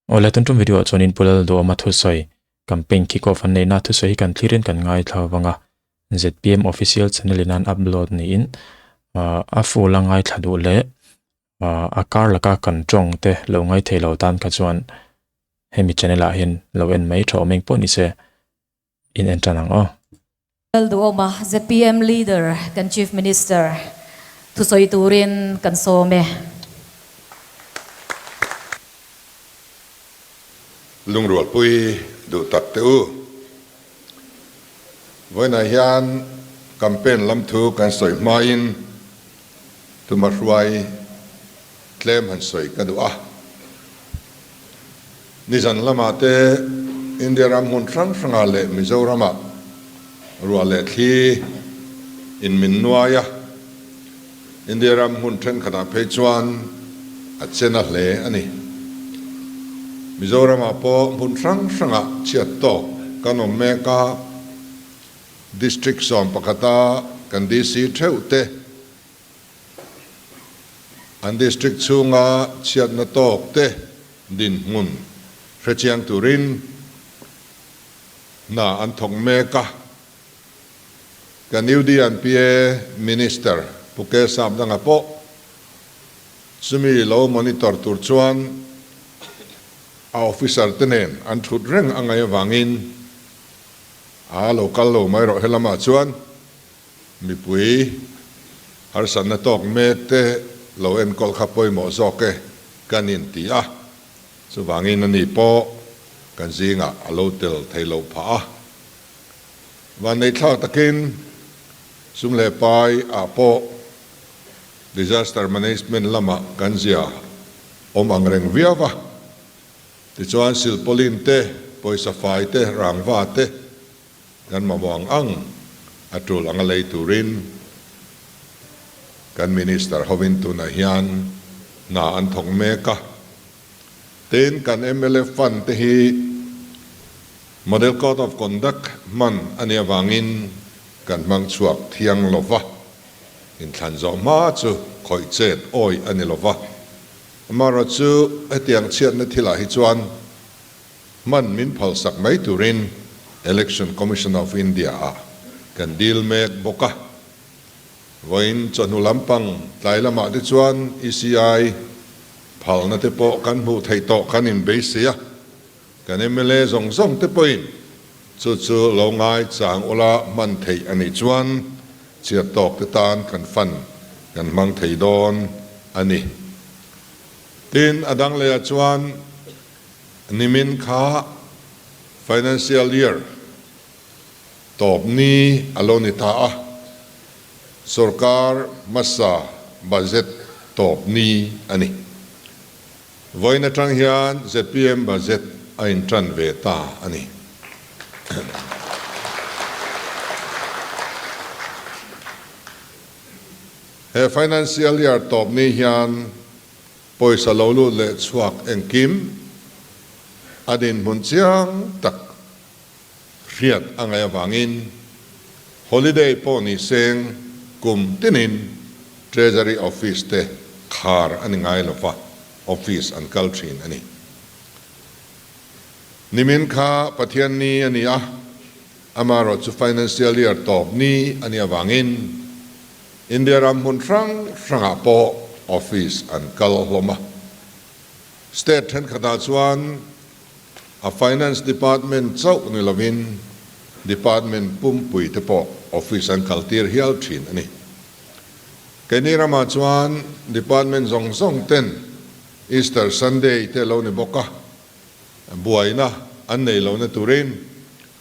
Awle tun tum video ah chuanin Pu Lalduhawma thusawi campaign kick off an neihna thusawi hi kan thlirin kan ngaithla vang a, zpm official channel in an upload niin a full a ngaithla duh leh a kar laka kan tawng te lo ngaithei lo tan kha chuan hemi channel ah hian lo en mai tha awm eng pawh ni se in en tan ang aw. Lalduhawma zpm Leader kan Chief Minister thusawi turin kan sawm e. Lungrualpui duh tak teh u. Vawiinah hian campaign lam thu kan sawi hmain tuma hruai tlem han sawi ka duh a. Nizan lamah te India ram hmun hrang hrangah leh Mizoramah ruah leh thli in min nuai a, India ram hmun thenkhatah phei chuan a che na hle a ni. Mizoramah pawh hmun hrang hrangah chhiat tawk kan awm mek a, District 11 a kan DC theuh te, An district chhunga chhiatna tawk te dinhmun hrechiang turin hna an thawk mek a. Kan UDNPA Minister Pu K Sapdanga pawh chumi lo monitor tur chuan a officer te nen an thut reng a ngaih avangin a lo kal lo mai rawh helamah chuan Mipui harsatna tawk mek te lo enkawl kha pawimawh zawk e kan inti a, chuvangin ani pawh kan zingah a lo tel thei lo phah a. Vanneithlak takin sum leh pai ah pawh disaster management lamah kan zia awm ang reng viau a, tichuan silpauline te, pawisa fai te, rangva te, Kan mamawh ang ang a tul anga lei turin kan Minister hovin tunah hian hna an thawk mek a. Tin, kan mla fund te hi Model Code of Conduct hman a nih avangin kan hmang chhuak thiang lo va, inthlan zawh hma chu khawih chet awih a ni lo va. Amaherawhchu hetiang chhiatna thilah hi chuan Hman min phalsak mai turin Election Commission of India ah kan dil mek bawk a. Vawiin chawhnu lampang tlai lamah te chuan ECI phalna te pawh kan hmuh theih tawh kan inbeisei a, kan mla zawng zawng te pawhin chu chu lo ngai chang ula hman theih a nih chuan chhiat tawk te tan kan fund kan hmang thei dawn a ni. Tin, a dang lehah chuan Nimin kha Financial Year tawp ni a lo ni ta a, sorkar hmasa budget tawp ni a ni. Vawiin atang hian zpm budget a intan ve ta a ni. He Financial Year tawp ni hian Pawisa lo lut leh chhuak engkim a dinhmun chiang tak hriat a ngaih avangin holiday pawh ni seng kum tinin Treasury Office te khar a ni ngai lova, office an kal thin a ni. Nimin kha Pathian ni a ni a, amaherawh chu Financial Year tawp ni a nih avangin India ram hmun hrang hrangah pawh office an kal hlawm a. State thenkhatah chuan a Finance Department chauh ni lovin Department pumpui te pawh office an kaltir hial thin a ni. Keini ramah chuan Department zawng zawng ten Easter Sunday te lo ni bawk a, buaina an nei lohna turin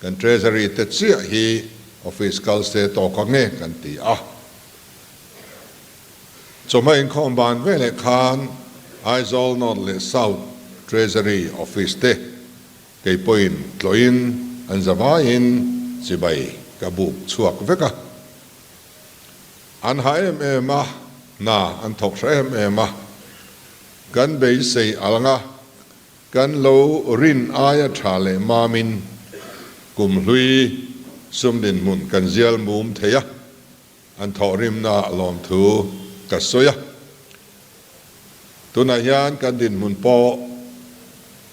kan Treasury te chiah hi office kal se tawk ang e kan ti a. Chawhma inkhawm ban veleh khan Aizawl North leh South Treasury office te kei pawhin tlawhin an zavaiin chibai ka buk chhuak vek a. An ha em em a, hna an thawk hra em em a. Kan beisei alanga kan lo rin aia tha leh mamin kum hlui sum dinhmun kan zial mum thei a, an thawhrimna lawmthu ka sawi a. Tunah hian kan dinhmun pawh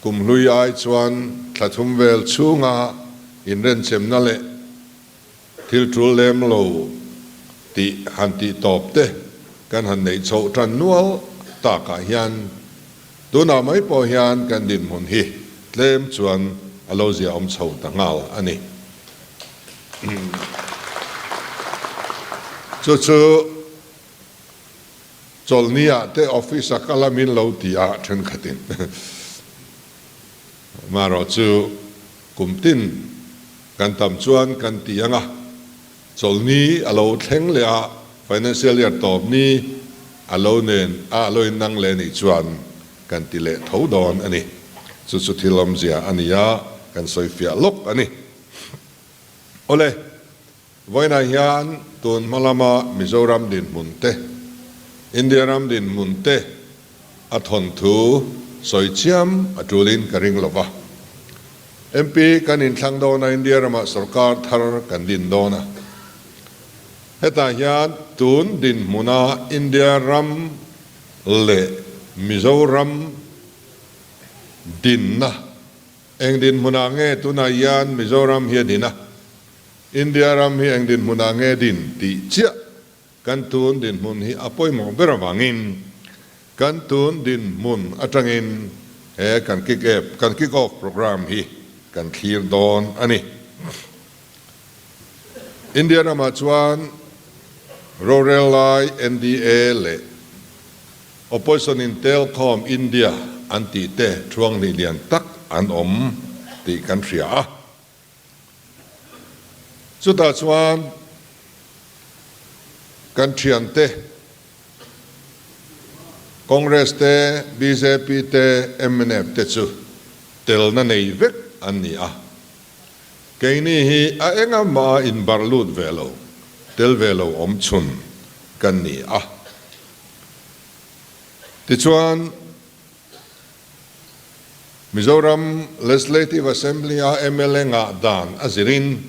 Kum hlui ai chuan thla thum vel chhunga inrenchemna leh thil tul lem lo tih han tih tawp te kan han neih chhoh tan nual takah hian tunah mai pawh hian kan dinhmun hi tlem chuan a lo ziaawm chho ta nghal a ni. Chu chu Chawlhni ah te office a kal a min lo ti a thenkhatin marawh chu kum tin kan tam chuan kan ti ang a, chawlhni a lo thleng leh a financial year tawp ni a lo nen a lo in nang leh nih chuan kan ti leh tho dawn a ni. Chu chu thil awmzia a ni a, kan sawi fiah lawk a ni. Awle. Vawiinah hian tun hma lama Mizoram dinhmun te, India ram dinhmun te a thawnthu sawi chiam a tulin ka ring lo va. MP kan inthlang dawn a, India ramah sorkar thar kan din dawn a. Hetah hian tun dinhmuna India ram leh Mizoram dinna eng dinhmunah nge tunah hian Mizoram hi a din a? India ram hi eng dinhmunah nge din tih chiah kan tun dinhmun hi a pawimawh ber avangin kan tun dinhmun atangin he kan kick app kan kick off programme hi kan thlir dawn a ni. India ramah chuan rorel lai NDA leh Opposition in Telkom India an tih te thuanghnih lian tak an awm tih kan hria a. Chutah chuan kan thiante, Congress te, bjp te, mnf te chu telna nei vek an ni a. Keini hi a engah inbarh lut ve lo, tel ve lo awm chhun kan ni a. Tichuan. Mizoram Legislative Assembly a mla ngah dan a zirin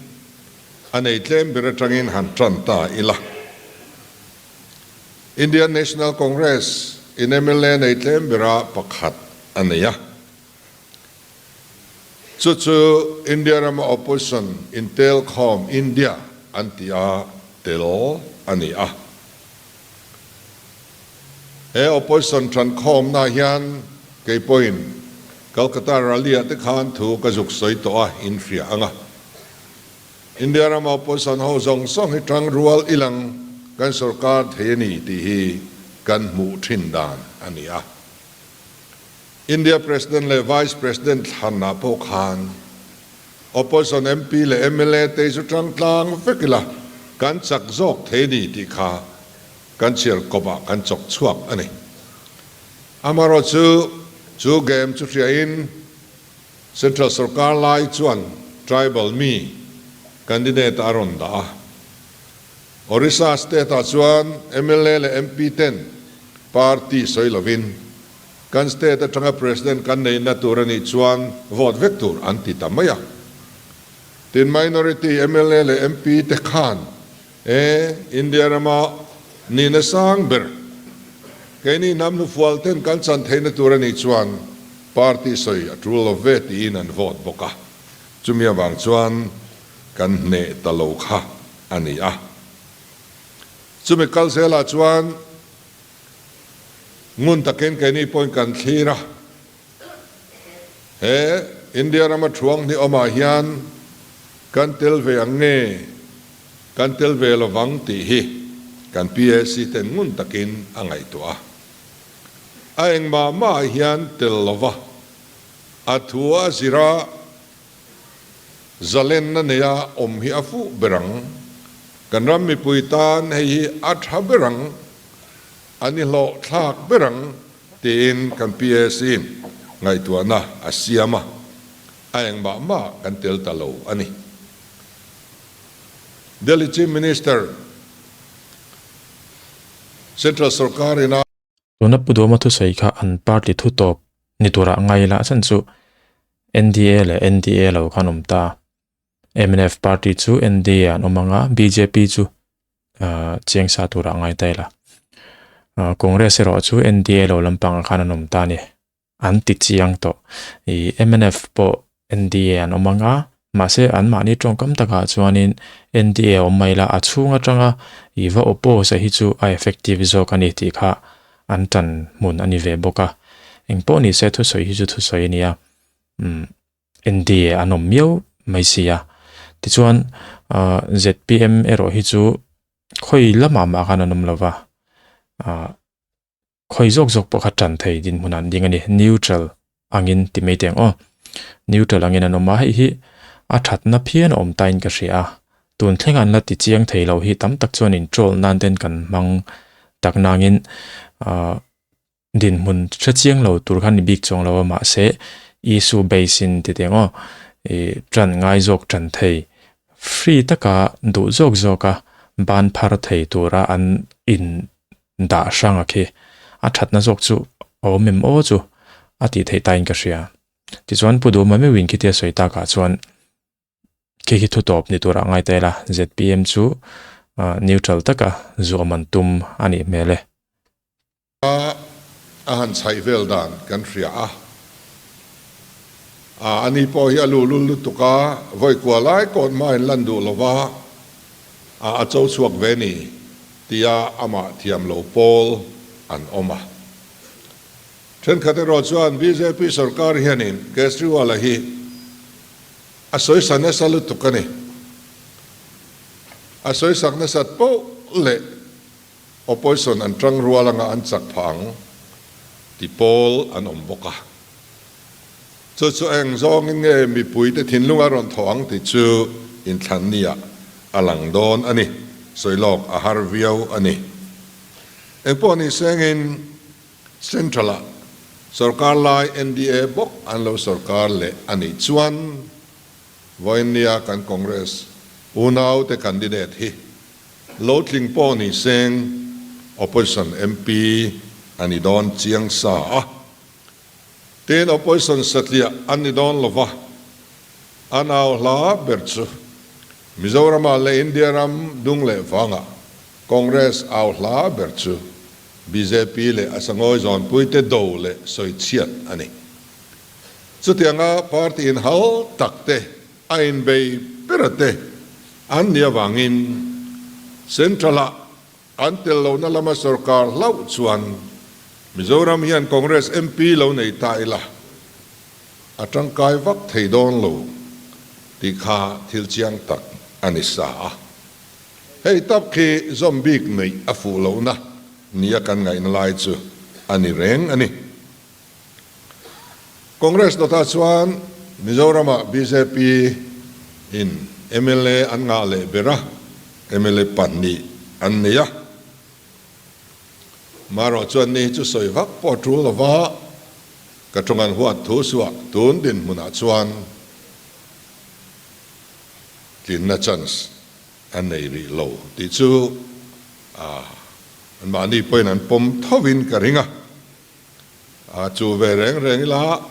a nei tlem ber atangin han tan ta ila. Indian National Congress in mla nei tlem bera pakhat a nei a. Chu chu India rama opposition intelkhawm India an tih a tel a ni a. He opposition ṭankhawmna hian kei pawhin Calcutta rally-ah te khan thu ka zuk sawi tawh a, in hria ang a. India rama opposition ho zawng zawng hi ṭang rual ilang kan sorkar thei a ni tih hi kan hmuh ṭhin dan a ni a. India President leh Vice President thlanah pawh khan Opposition MP leh mla te chu ṭang tlang vek ila kan chak zawk thei a ni tih kha kan chhiar kawpah kan chawk chhuak a ni. Amaherawh chu chu game chu hriain Central sorkar lai chuan tribal mi candidate a rawn dah a. Orissa state ah chuan mla leh MP ten party sawi lovin Kan state atanga President kan neihna tur a nih chuan vote vek tur an ti ta mai a. Tin minority mla leh MP te khan e India rama nihna sang ber keini hnam hnufual ten kan chan theihna tur a nih chuan party sawi a tul lo ve tiin an vote bawk a. Chumi avang chuan kan hneh ta lo kha a ni a. Chumi kal zelah chuan Ngun takin keini pawhin kan thlir a, he India rama thuang hnih awmah hian kan tel ve ang nge, kan tel ve lovang tih hi kan PAC ten ngun takin a ngaihtuah a. A engmah mahah hian tel lova, a thu a zira Zalenna neia awm hi a fuh ber ang. Kan ram mipui tan hei hi a tha ber ang, a ni hlawhthlak ber ang tiin kan PAC in ngaihtuahna a siam a, a engmah mah kan tel ta lo a ni. Delhi Chief Minister, Central sorkar in a. Tuna Pu Duhoma thusawi kha an party thu tawp ni turah ngai ila a chhan chu NDA leh NDA lo khan awm ta. Mnf party chu NDA an awm ang a, bjp chu chiang sa turah ngai ta ila. Congress erawh chu NDA lo lampangah khan an awm ta a ni. An ti chiang tawh. I mnf pawh NDA an awm anga, mahse anmahni tawngkam takah chuanin NDA awm mai la, a chhung atanga i va oppose a hi chu a effective zawk a ni tih kha an tan hmun a ni ve bawk a. Engpawh ni se thusawi hi chu thusawi a nia. Umm NDA an awm miau mai si a. Tichuan zpm erawh hi chu khawi lamah mah khan an awm lo va. Khawi zawk zawk pawh kha tan thei dinhmun an ding a ni. Neutral angin ti mai teh ang aw. Neutral angin an awm a, hei hi a thatna phian a awm tain ka hria a. Tun thleng an la ti chiang thei lo hi tam tak chuan in troll nan ten kan hmang tak nangin ah dinhmun hre chiang lo tur khan ni bik chuang lo a mahse issue base in ti teh ang aw ih tan ngai zawk tan thei free taka duh zawk zawka ban phar thei tura an in Dah hrang a khi. A thatna zawk chu a awm em aw chu a tih theih tain ka hria. Tichuan Pu Duhma meuhin khitia sawi takah chuan khi khi thu tawp ni turah ngai ta ila zpm chu neutral taka zuam an tum a nih hmel e. A han chhaih vel dan kan hria a. A ani pawh hi a luhlul lutuk a, vawi kua lai kawt hmain lan duh lova a a cho chhuak ve ni. Tia amah thiam lo pawl an awm a. Thenkhat erawh chuan bjp sorkar hianin Kejriwal-a hi a sawisa nasa lutuk a ni. A sawisak nasat poh leh opposition an tang rual anga an chak phah ang ti pawl an awm bawk a. Chu chu eng zawngin nge mipuite thinlung a rawn thawh ang tih chu inthlan niah a lang dawn a ni. Sawi lawk a har viau a ni. Engpawh ni sengin Central-ah sorkar lai NDA bawk an lo sorkar leh a nih chuan vawiin nia kan Congress unaute candidate hi lo tling pawh ni seng Opposition MP a ni dawn chiang sa a. Tin, opposition satliah an ni dawn lo va, a nau hla ber chu Mizoramah leh India ram dung leh vangah Congress au hla ber chu bjp leh a sangawi zawnpuite do leh sawichhiat a ni. Chutianga party inhal tak te a inbei bera te an nih avangin Central-ah An tel lohna lama sorkar hlauh chuan Mizoram hian Congress MP lo nei ta ila a tangkai vak thei dawn lo tih kha thil chiang tak a ni sa a. Hei tak khi zawm bik neih a fuh lohna nia kan ngaihna lai chu a ni reng a ni. Congress dawtah chuan Mizoramah bjp in mla an ngah leh ber a, mla pahnih an nei a. Marawh chuan ni hi chu sawi vak pawh a tul lova, ka tawng an huat thu suah tun dinhmunah chuan tlinna chance an nei rih lo tih chu anmahni pawhin an pawm thovin ka ring a. A chu ve reng reng ila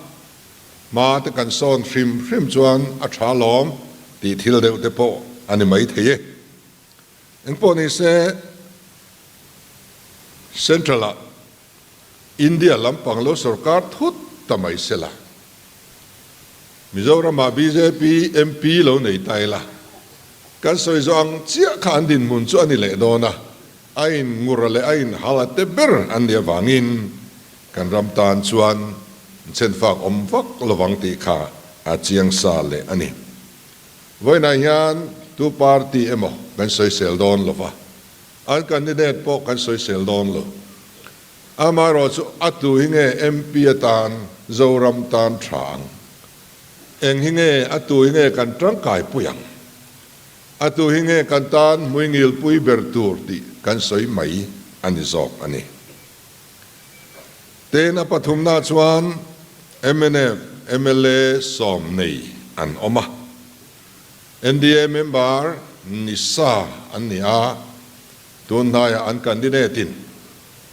hma te kan sawn hrim hrim chuan a tha lawm tih thil deuh te pawh a ni mai thei e. Engpawh ni se Central ah India lampang lo sorkar thut ta mai se la, Mizoram ah bjp MP lo nei ta ila kan sawi zawh ang chiah kha an dinhmun chu a ni leh dawn a. A in ngura leh a in hala te ber an nih avangin kan ram tan chuan chhenfak awm vak lovang tih kha a chiang sa leh a ni. Vawiinah hian tu party emaw kan sawisel dawn lova, an candidate pawh kan sawisel dawn lo. Amaherawh chu a tu hi nge MP atan Zoram tan tha ang? Eng hi nge a tu hi nge kan tangkaipui ang? A tu hi nge kan tan hmuingilpui ber tur tih kan sawi mai a ni zawk a ni. Tin, a pathumna chuan mnf mla 40 an awm a, NDA member ni sa an ni a, tun hnaiah an candidate-in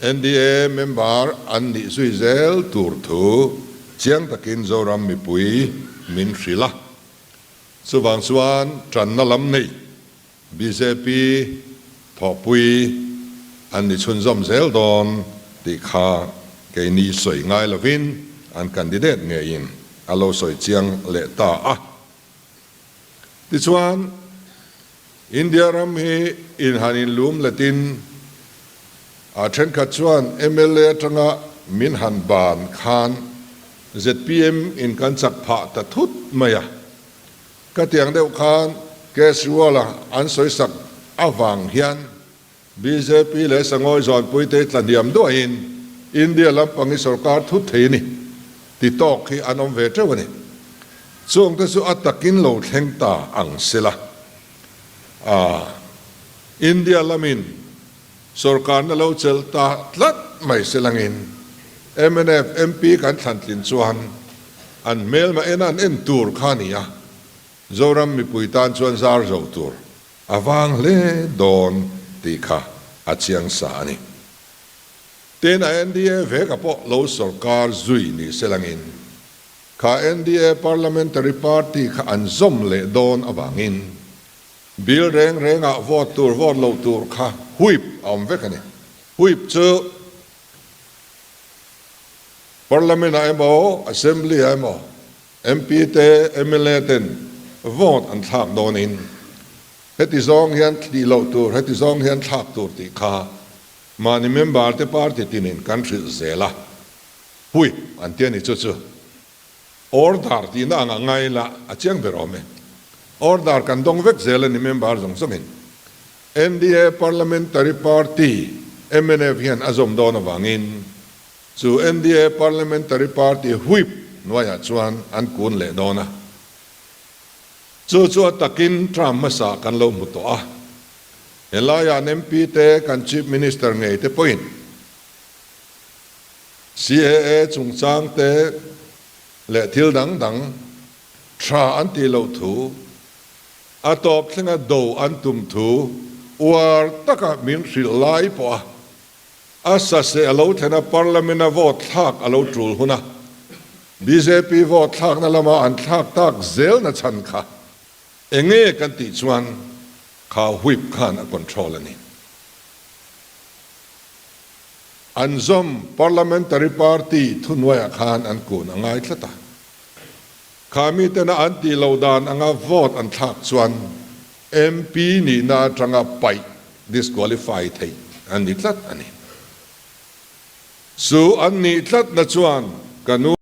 NDA member an nih zui zel tur thu chiang takin Zoram mipui min hrilh a. Chuvang chuan tanna lam nei bjp thawhpui an ni chhunzawm zel dawn tih kha keini sawi ngai lovin. an candidate ngeiin a lo sawi chiang leh ta a. Tichuan, India ram hi in han inlum letin a thenkhat chuan mla atanga min han ban khan zpm in kan chak phah ta thut mai a. Ka tiang deuh khan Kejriwal-a an sawisak avang hian Bjp leh Sangawi zawnpuite tla hniam duahin India lampang hi sorkar thut thei a ni ti tawk hi an awm ve teuh a ni. Chungte chu a takin lo thleng ta ang sela. A India lamin sorkarna lo chelh ta tlat mai selangin mnf MP kan thlan tlin chuan an hmelma ena an en tur kha a ni a, Zoram mipui tan chuan zar zo tur A vang hle dawn tih kha a chiang sa a ni. Tin, a NDA veka pawh lo sorkar zui ni se langin, kha NDA Parliamentary Party kha an zawm leh dawn avangin bill reng rengah vote tur vote loh tur kha whip a awm vek a ni. Whip chu Parliament-ah emaw, Assembly-ah emaw MP te, mla ten vote an thlak dawnin heti zawng hian tih loh tur, heti zawng hian thlak tur tih kha mahni member te party tinin kan hrilh zel a, whip an ti a ni chu chu order tihna anga ngai la a chiang ber awm e. Order kan dawng vek zel a ni member zawng zawngin. NDA Parliamentary Party mnf hian a zawm dawn avangin Chu NDA Parliamentary Party Whip hnuaiah chuan an kun leh dawn a. Chu chu a takin term hmasa kan lo hmu tawh a. Helaiah an MP te, kan Chief Minister ngei te pawhin CAA chungchang te leh thil dang dang tha an tih loh thu, a tawp thlenga do an tum thu uar taka min hrilh lai pawh a A sase a lo thlen a, Parliament-a vote thlak a lo tul hun a, bjp vote thlakna lama an thlak tak zelna chhan kha enge kan tih chuan kha whip khan a control a ni. An zawm Parliamentary Party thuhnuaiah khan an kun a ngai tlat a, kha mitena an tih loh dan anga vote an thlak chuan MP nihna atanga paih, disqualify, theih an ni tlat a ni. Chu an nih tlatna chuan ka nu.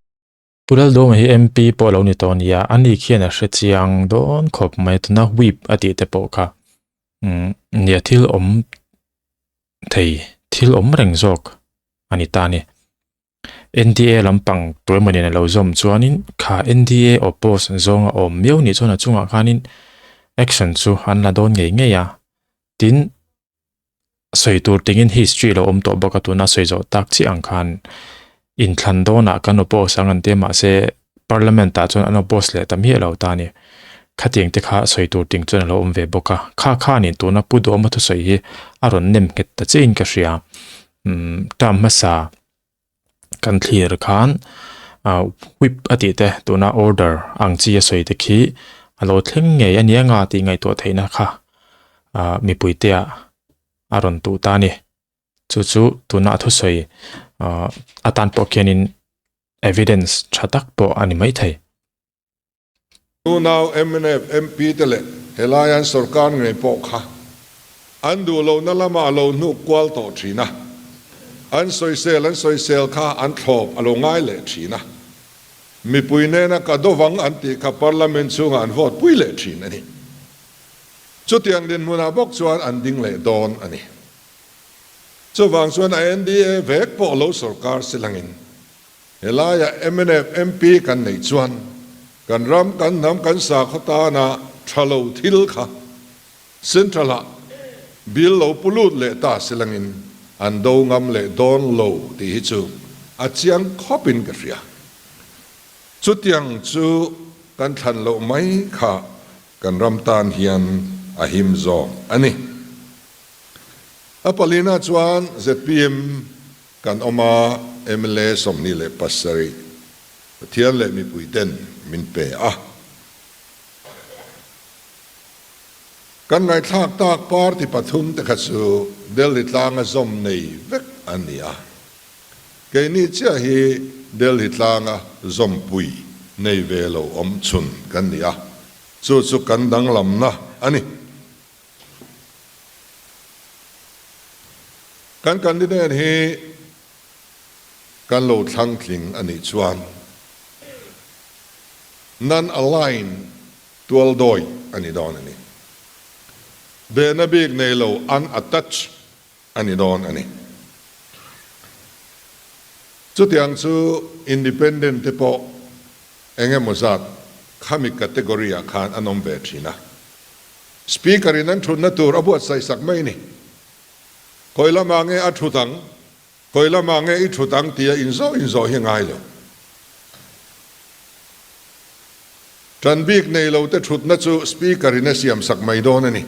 Pu Lalduhawma hi MP pawh a lo ni tawh a nia, a ni khian a hre chiang dawn khawp mai, tuna whip a tih te pawh kha nia thil awm thei, thil awm reng zawk a ni ta a ni. NDA lampang tuemaw nen a lo zawm chuanin kha NDA oppose zawnga awm miau nih chuan a chungah khanin action chu an la dawn ngei ngei a. Tin, sawi tur tingin history lo awm tawh bawk a tuna sawi zawh tak chiah ang khan inthlan dawnah kan oppose ang an ti a mahse parliament ah chuan an oppose leh ta miah lo ta a ni. Khatiang te kha sawi tur ting chuan a lo awm ve bawk a. Kha khanin tuna Pu Duhawma thusawi hi a rawn nem nghet ta chiahin ka hria. Umm term hmasa kan thlir khan ah whip a tih te tuna order ang chi a sawi te khi a lo thleng ngei a nia nga tih ngaihtuah theihna kha ah mipui te ah a rawn tuh ta a ni chu chu tuna a thusawi ah atan pawh khianin evidence tha tak pawh a ni maithei. Nunau mnf MP te leh helai an sorkar ngei pawh kha an duh lohna lamah a lo hnuk kual tawh thin a, an sawisel an sawisel kha an thlawp a lo ngai leh thin a, mipui nena ka dovang an tih kha Parliament chhungah an vote pui leh thin a ni. Chutiang dinhmunah bawk chuan an ding leh dawn a ni. Chuvang chuan a NDA vek pawh lo sorkar silangin Helaiah mnf MP kan neih chuan kan ram, kan hnam, kan sakhaw tana tha lo thil kha Central-ah bill lo pu lut leh ta silangin an do ngam leh dawn lo tih hi chu a chiang khawpin ka hria. Chutiang chu kan thlan loh mai kha kan ram tan hian a him zawk a ni. A palina chuan zpm Kan awm a, mla 27 Pathian leh mipui ten min pe a. Kan ngaihthlak tak party pathum te kha chu Delhi tlanga zawm nei vek an ni a. Keini chiah hi. Delhi tlanga zawmpui nei ve lo awm chhun kan ni a, chu chu kan danglamna a ni. Kan candidate hi kan lo thlang tling a nih chuan non-aligned tualdawi a ni dawn a ni. Behna bik nei lo unattached a ni dawn a ni. Chutiang chu independent te pawh eng emaw zat khami category ah khan an awm ve thin a. Speaker in an thutna tur a buatsaih sak mai ni. Khawi lamah nge a thut ang, khawi lamah nge i thut ang tia inzawh inzawh hi a ngai lo. Tan bik nei lo te thutna chu Speaker in a siam sak mai dawn a ni.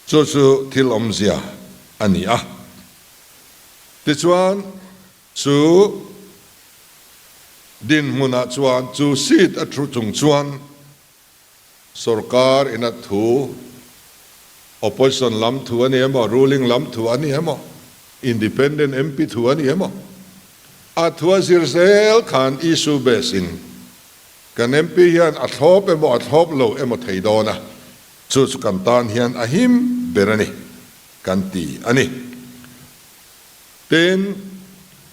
Chu chu thil awmzia a ni a. Tichuan, chu dinhmunah chuan chu seat a thu chung chuan Sorkar ina thu, opposition lam thu a ni emaw, ruling lam thu a ni emaw, independent MP thu a ni emaw, a thu a zir zel khan issue base in kan MP hian a thlawp emaw a thlawp lo emaw thei dawn a, chu chu kan tan hian a him ber a ni kan ti a ni. Tin,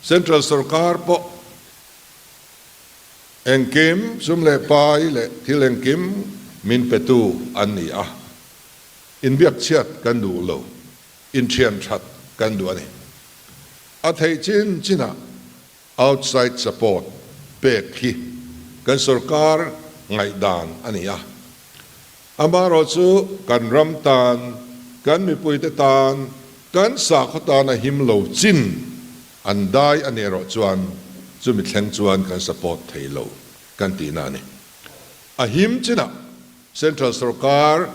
Central sorkar pawh Engkim sum leh pai leh thil engkim min petu an ni a, inbiak chhiat kan duh lo, inthian that kan duh a ni. A theih chin chinah outside support pek hi kan sorkar ngaihdan a ni a, amaherawhchu kan ram tan, kan mipuite tan, kan sakhaw tan a him lo chin An dai a nih erawh chuan chumi thleng chuan kan support thei lo kan tihna a ni. A him chinah Central sorkar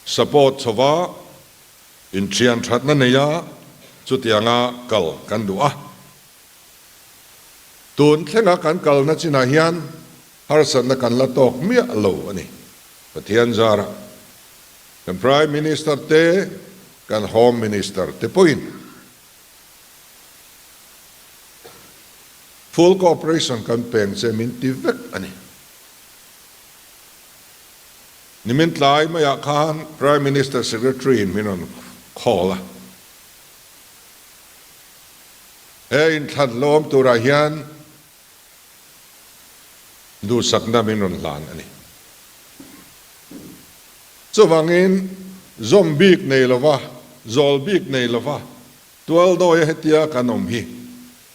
support chhova inthian thatna neia chutianga kal kan duh a. Tun thlenga kan kalna chinah hian harsatna kan la tawk miah lo a ni. Pathian zarah kan Prime Minister te, Kan Home Minister te pawhin full cooperation kan peng che min ti vek a ni. Nimin tlai maiah khan Prime Minister Secretary in min rawn call a, he inthlan lawm turah hian duhsakna min rawn hlan a ni. Chuvangin, zawm bik nei lova, zawl bik nei lova, tualdawia hetia kan awm hi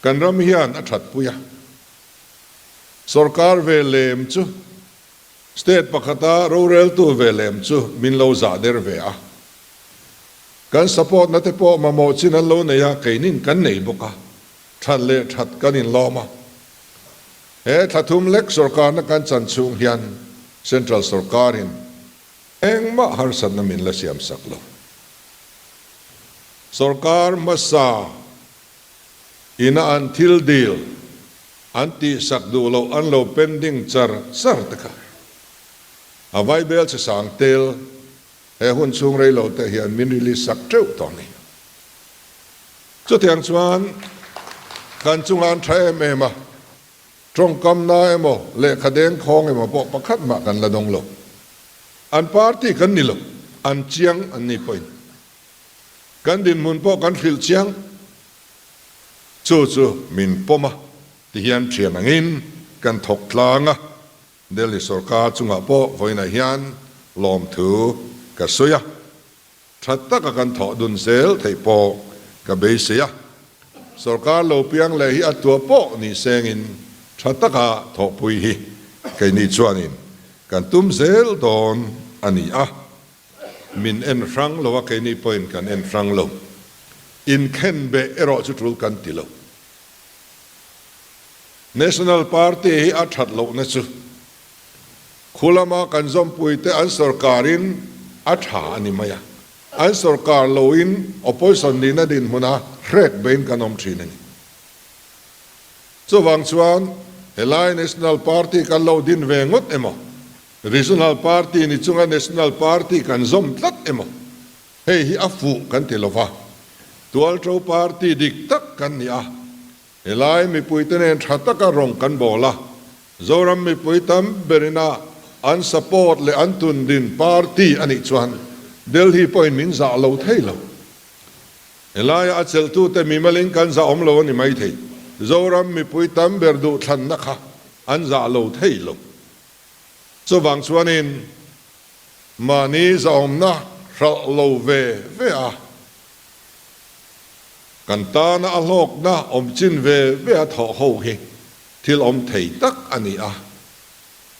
kan ram hian a thatpui a. Sorkar ve lem chu, state pakhata roreltu ve lem chu min lo zah der ve a. Kan support na te pawh mamawh chin an lo nei a, keinin kan nei bawk a, that leh that kan inlawm a. He thla thum lek sorkarna kan chan chhung hian Central sorkarin engmah harsatna min la siam sak lo. Sorkar hmasa ina an thil dil an tihsak duh loh an lo pending char char te kha a vaibel che sang tel he hun chhung rei lo te hian min release sak teuh tawh a ni. Chutiang chuan kan chunga an tha em em a, tawngkamna emaw lehkha dengkhawng emaw pawh pakhat mah kan la dawng lo. An party kan ni lo, an chiang an ni pawhin kan dinhmun pawh kan hrilh chiang. Chu chu min pawm a, tihian thian angin kan thawk tlang a, Delhi sorkar chungah pawh vawiinah hian lawmthu ka sawi a. Tha taka kan thawh dun zel theih pawh ka beisei a, sorkar lo piang leh hi a tua pawh ni sengin tha taka thawhpui hi keini chuanin kan tum zel dawn a ni a, min en hrang lo a keini pawhin kan en hrang lo. Inkhenbeh erawh chu tul kan ti lo. National Party hi a that lohna chu Khu lama kan zawmpuite an sorkarin a tha a ni mai a, an sorkar loin opposition nihna dinhmuna hrek bein kan awm thin a ni. Chuvang chuan helai National Party kan lo din ve ngawt emaw, Regional Party ni chunga National Party kan zawm tlat emaw, hei hi a fuh kan ti lova, Tualṭo Party dik tak kan ni a. Helai mipuite nen tha taka rawng kan bawl a, Zoram mipui tam berin a an support leh an tundin party a nih chuan Delhi pawhin min zah lo thei lo. Helaia a chelhtute mimalin kan zah awm lo a ni maithei. Zoram mipui tam ber duhthlanna kha an zah lo thei lo. Chuvang chuanin mahni zahawmna hralh lo ve ve a, kan tana a hlawkna awm chin ve ve a thawh ho hi thil awm thei tak a ni a,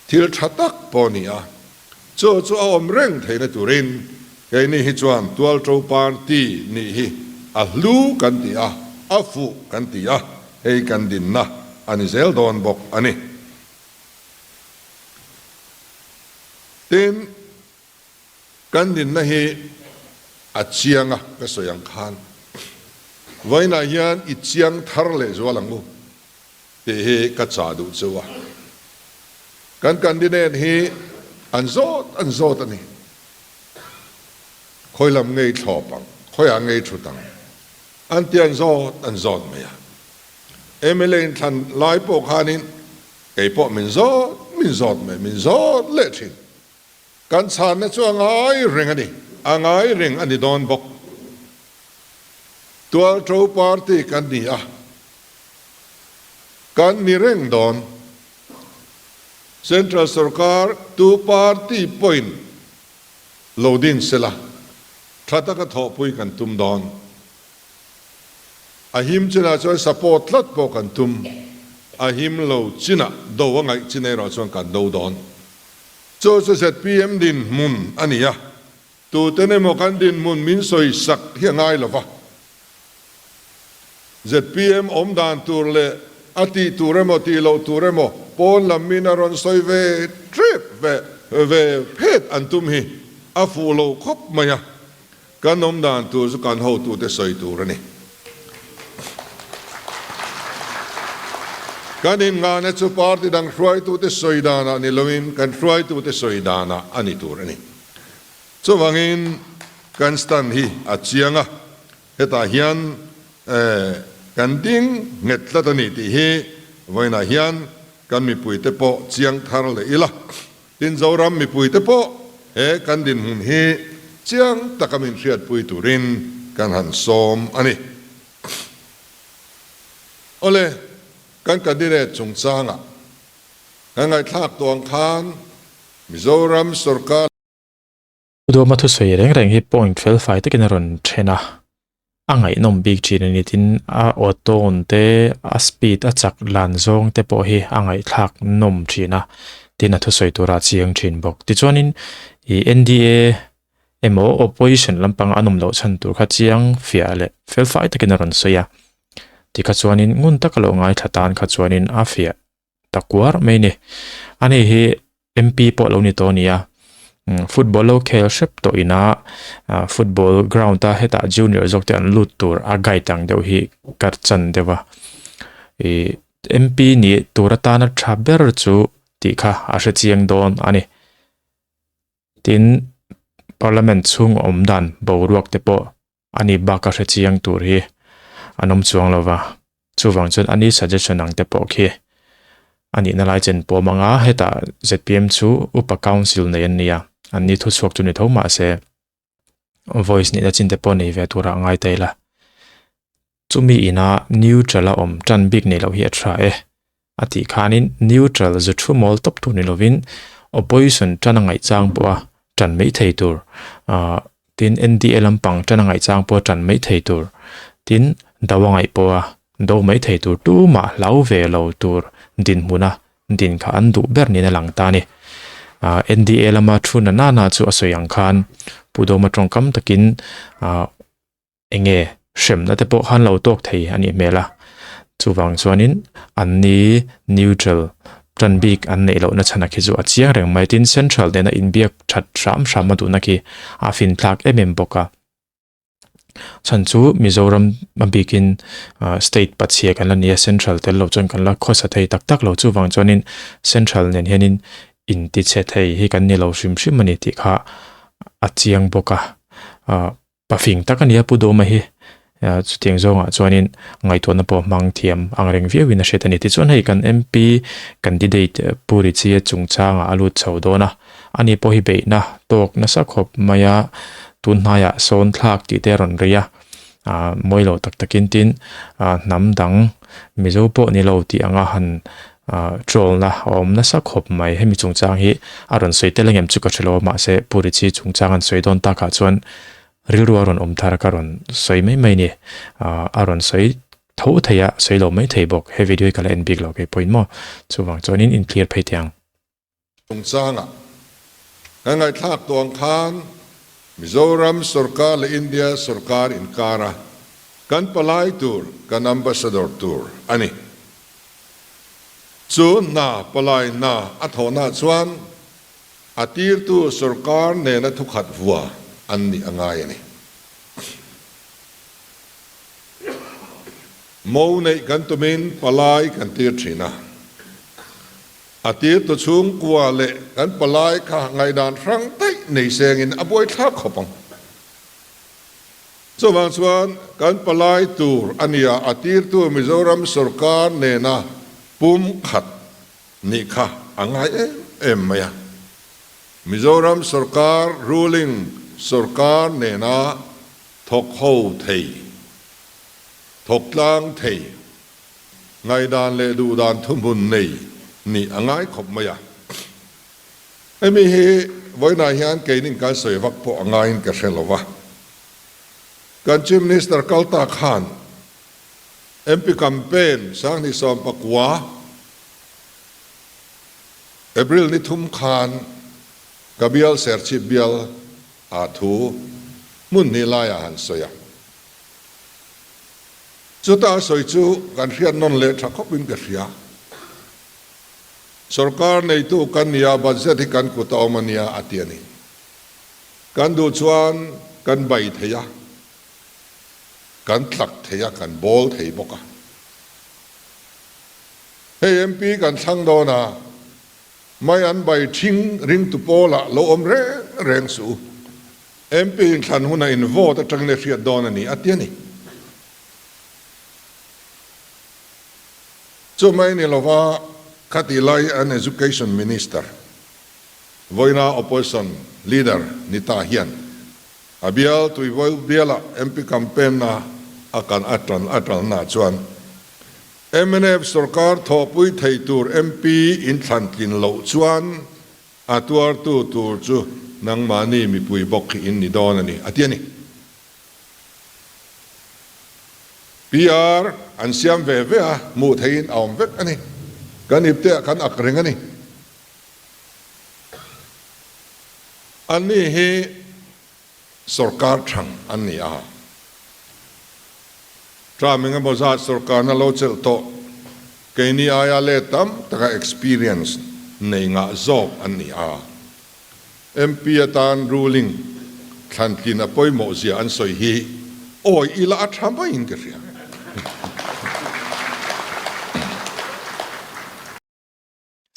thil tha tak pawh a ni a. Chu chu a awm reng theihna turin keini hi chuan Tualṭo Party nih hi a hlu kan ti a, a fuh kan ti a, hei kan dinna a ni zel dawn bawk a ni. Tin, kan dinna hi a chiang a, ka sawi ang khan vawiinah hian i chiang thar leh zual ang u tih hi ka chah duh chu a. Kan candidate hi an zawt an zawt a ni. Khawi lam ngei thlawp ang, khawiah ngei thut ang an ti an zawt an zawt mai a. Mla inthlan lai pawh khanin Kei pawh min zawt min zawt mai, min zawt leh thin. Kan chhanna chu a ngai reng a ni, a ngai reng a ni dawn bawk. Tualṭo party kan ni a, kan ni reng dawn. Central sorkar tu party pawhin lo din sela, tha taka thawhpui kan tum dawn. A him chinah chuan support tlat pawh kan tum, a him lo chinah do a ngaih chin erawh chuan kan do dawn. Chu chu zpm dinhmun a ni a, tuten emaw kan dinhmun min sawi sak hi a ngai lo va. Zpm awm dan tur leh a tih tur emaw tih loh tur emaw pawn lam min a rawn sawi ve tep ve ve phet an tum hi a fuh lo khawp mai a. Kan awm dan tur chu kan hotute sawi tur a ni. Kan inngahna chu party dang hruaitute sawi danah ni loin kan hruaitute sawi danah a ni tur a ni. Chuvangin kan stand hi a chiang a, hetah hian kan ding nghet tlat a ni tih hi vawiinah hian kan mipuite pawh chiang thar leh ila. Tin, Zoram mipuite pawh he kan dinhmun hi chiang taka min hriatpui turin kan han sawm a ni. Awle, kan candidate chungchangah kan ngaihthlak tawh ang khan Mizoram sorkar. Duama thusawi reng reng hi point fel fai takin a rawn then a, a ngaihnawm bik thin a ni. Tin, a aw tone te, a speed a chak lan zawng te pawh hi a ngaihthlak nawm thin a, tin a thusawi tura a chiang thin bawk. Tichuanin ih NDA emaw opposition lampanga a nawm loh chhan tur kha chiang fiah leh fel fai takin a rawn sawi a, tikha chuanin ngun taka lo ngaithla tan kha chuanin a fiah ta kuar mai ni. Ani hi MP pawh lo ni tawh a ni a, football lo khel hrep tawh ina football ground a hetah junior zawk te an lut tur a guide ang deuh hi ka chan deuh a. Ih MP nih tur atana tha ber chu tih kha a hre chiang dawn a ni. Tin, parliament chhung awm dan boruak te pawh Ani bak a hre chiang tur hi an awm chuang lo va, chuvang chuan ani suggestion ang te pawh khi a nihna lai chen pawm ang a, hetah zpm chu upa council nei an nia, an ni thuchhuak chu ni tho mah se voice nihna chin te pawh nei ve turah a ngai ta ila. Chumi ina neutral a awm tan bik nei loh hi a tha e a tih khanin neutral zu thu mawl tawp tur ni lovin opposition tan a ngaihchang pawha tan mai thei tur ah tin NDA lampang tan a ngaihchang pawha tan mai thei tur tin do a ngaih pawha do mai thei tur tumah hlau ve lo tur dinhmuna din kha an duh ber niin a lang ta a ni. Ah NDA lama thu na nana chu a sawi ang khan Pu Dawma tawngkam takin ah Enge hremna te pawh khan lo tawk thei a nih hmel a, chuvang chuanin anni neutral tan bik an neih lohna chhan a khi chu a chiang reng mai. Tin, central nena inbiak that hram hram a duhna khi a finthlak em em bawk a. Chhan chu Mizoram a bikin state pachhia kan la ni a, central tel lo chuan kan la khawsa thei tak tak lo. Chuvang chuanin central nen hianin intichhe thei hi kan ni lo hrim hrim a ni tih kha a chiang bawk a. Pafing tak a nia Pu Dawma hi. Chutiang zawngah chuanin ngaihtuahna pawh hmang thiam ang reng viauin a hriat a ni. Tichuan hei kan MP candidate Pu Richie chungchangah a lut chho dawn a, ani pawh hi beihna tawk nasa khawp mai a, tun hnaiah sawn thlak tih te a rawn ri a, mawi lo tak takin tin hnam dang Mizo pawh ni lo tih anga han troll na a awm nasa khawp mai. Hemi chungchang hi a rawn sawi tel engem chu ka hre lo a, mahse Pu Richie chungchang an sawi dawn takah chuan Rilru a rawn awm thar a ka rawn sawi mai mai ni. A rawn sawi tho thei a, sawi lo mai thei bawk. He video hi ka la en bik lo kei pawhin maw. Chuvang chuanin in clear phei teh ang. Chungchanga kan ngaihthlak tawh ang khan Mizoram sorkar leh India sorkar inkara kan palai tur, kan ambassador tur a ni. Chu hna palai hna a thawhna chuan A tirtu sorkar nena thukhat vua an nih a ngai a ni. Mo neih kan tumin palai kan tir thin a. A tirtu chhungkua leh kan palai kha ngaihdan hrang daih nei sengin a buaithlak khawp ang. Chuvang chuan kan palai tur a nia a tirtu Mizoram sorkar nena pum khat Nih kha a ngai em em mai a. Mizoram sorkar ruling sorkar nena thawk ho thei, thawk tlang thei, ngaihdan leh duhdan thuhmun nei nih a ngai khawp mai a. Hemi hi vawiinah hian keinin kan sawi vak pawh a ngaiin ka hre lo va. Kan Chief Minister kal ta khan MP campaign Sanghnih 19 April ni thum khan ka bial Serchhip bial ah thu hmun hnih laiah han sawi a. Chuta a sawi chu kan hriat nawn leh tha khawpin ka hria. Sorkar neitu kan nia, budget hi kan kut a awm a nia a ti a ni. Kan duh chuan kan bai thei a, kan tlak thei a, kan bawl thei bawk a. Hei MP kan thlang dawn a, mai an bai thing ringtu pawlah lo awm reng reng suh u. MP inthlan hunah in vote atangin a hriat dawn a ni a ti a ni. Chu mai ni lova khati lai an Education Minister, vawiina Opposition Leader ni ta hian A bial Tuivawi bialah MP campaign-na a kan a tan a talna chuan mnf sorkar thawhpui thei tur MP inthlan tlin loh chuan a tuartu tur chu nangmahni mipui bawk hi in ni dawn a ni, a ti a ni. PR an siam ve ve a, hmuh theihin a awm vek a ni. Kan ipteah kan ak reng a ni. Anni hi sorkar thang an ni a, term engemaw zat sorkarna lo chelh tawh keini aia let tam taka experience nei ngah zawk an ni a. MP atan ruling thlantlin a pawimawh zia an sawi hi awi ila a tha maiin ka hria.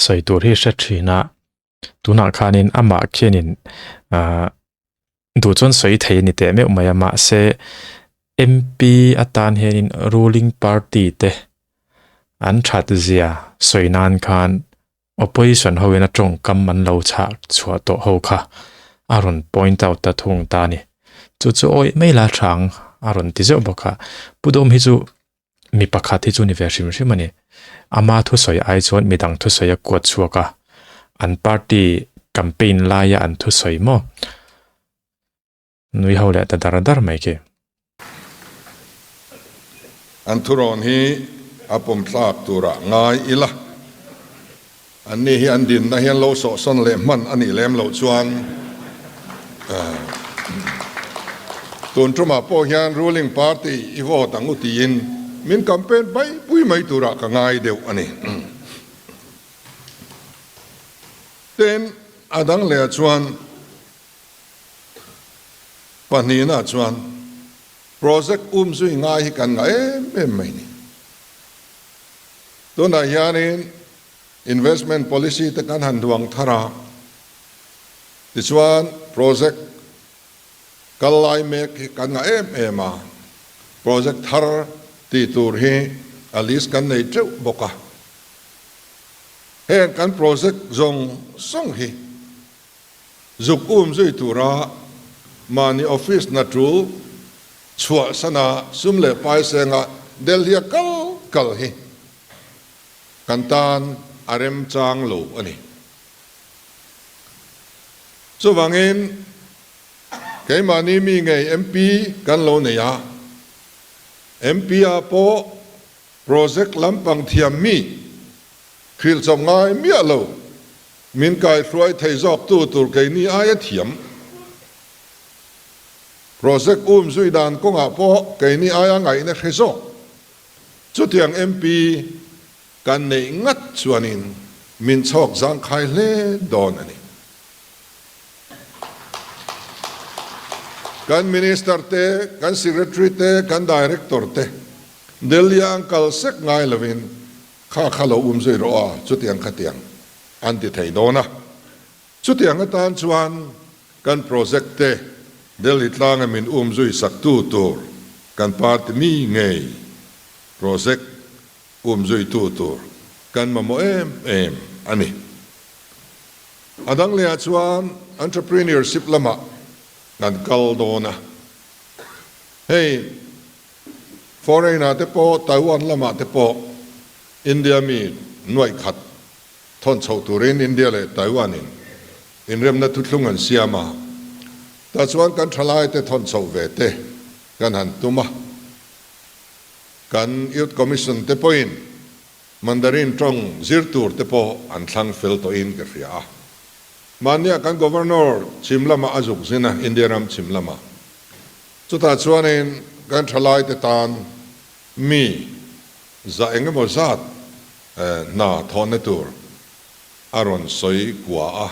Sawi tur hi hre thin a, tunah khanin amah khianin ah duh chuan sawi thei a ni teh meuh mai a, mahse MP atan hianin ruling party te an that zia sawi nan khan opposition ho in a tawngkam an lo chhah chhuah tawh ho kha a rawn point out ta thung ta a ni. Chu chu awih mai la thang a rawn ti zeuh bawk a, Pu Dawm hi chu Mi pakhat hi chu ni ve hrim hrim a ni. Ama thusawi ai chuan midang thusawi a kuat chhuak a, an party campaign laia an thusawi maw? Nui ho leh ta dar dar mai khi. An thurawn hi a pawmthlak turah ngai ila. Anni hi an dinna hian lo sawhsawn leh hman a nih lem loh chuan tun tumah pawh hian ruling party i vote ang u tiin min campaign pai pui mai turah ka ngai deuh a ni. Tin, a dang lehah chuan pahnihna chuan project um zui ngai hi kan ngah em em mai ni. Tunah hianin Investment policy te kan han duang thar a, tichuan project kal lai mek hi kan ngah em em a. Project thar tih tur hi a list kan nei teuh bawk a. Heng kan project zawng zawng hi zuk um zui tura mahni office hna tul chhuah sana sum leh paisenga Delhi a kal kal hi kan tan a remchang lo a ni. Chuvangin keimahni mi ngei MP kan lo nei a, MP ah pawh project lampang thiam mi hrilh chawp ngai miah lo min kaihruai thei zawk tu tur keini aia thiam. Project um zui dan kawngah pawh keini aia ngaihna hre zawk. Chutiang MP kan neih ngat chuanin min chhawk zangkhai hle dawn a ni. Kan Minister te, kan Secretary te, kan Director te Delhi-a an kal sek ngai lovin kha kha lo um zui rawh a, chutiang khatiang an ti thei dawn a. Chutiang atan chuan kan project te Delhi tlanga min um zui sak tu tur kan party mi ngei project um zui tu tur kan mamawh em em a ni. A dang lehah chuan entrepreneurship lamah kan kal dawn a, hei foreign ah te pawh Taiwan lamah te pawh India mi nuaih khat thawn chhoh turin India leh Taiwan in inremna thuthlung an siam a, tah chuan kan thalai te thawn chhoh ve te kan han tum a, kan Youth Commission te pawhin Mandarin tawng zir tur te pawh an thlang fel tawhin ka hria a. Mahnia kan Governor chhim lamah a zuk zin a, India ram chhim lamah. Chutah chuanin kan thalai te tan mi za eng emaw zat hna thawhna tur a rawn sawi kua a.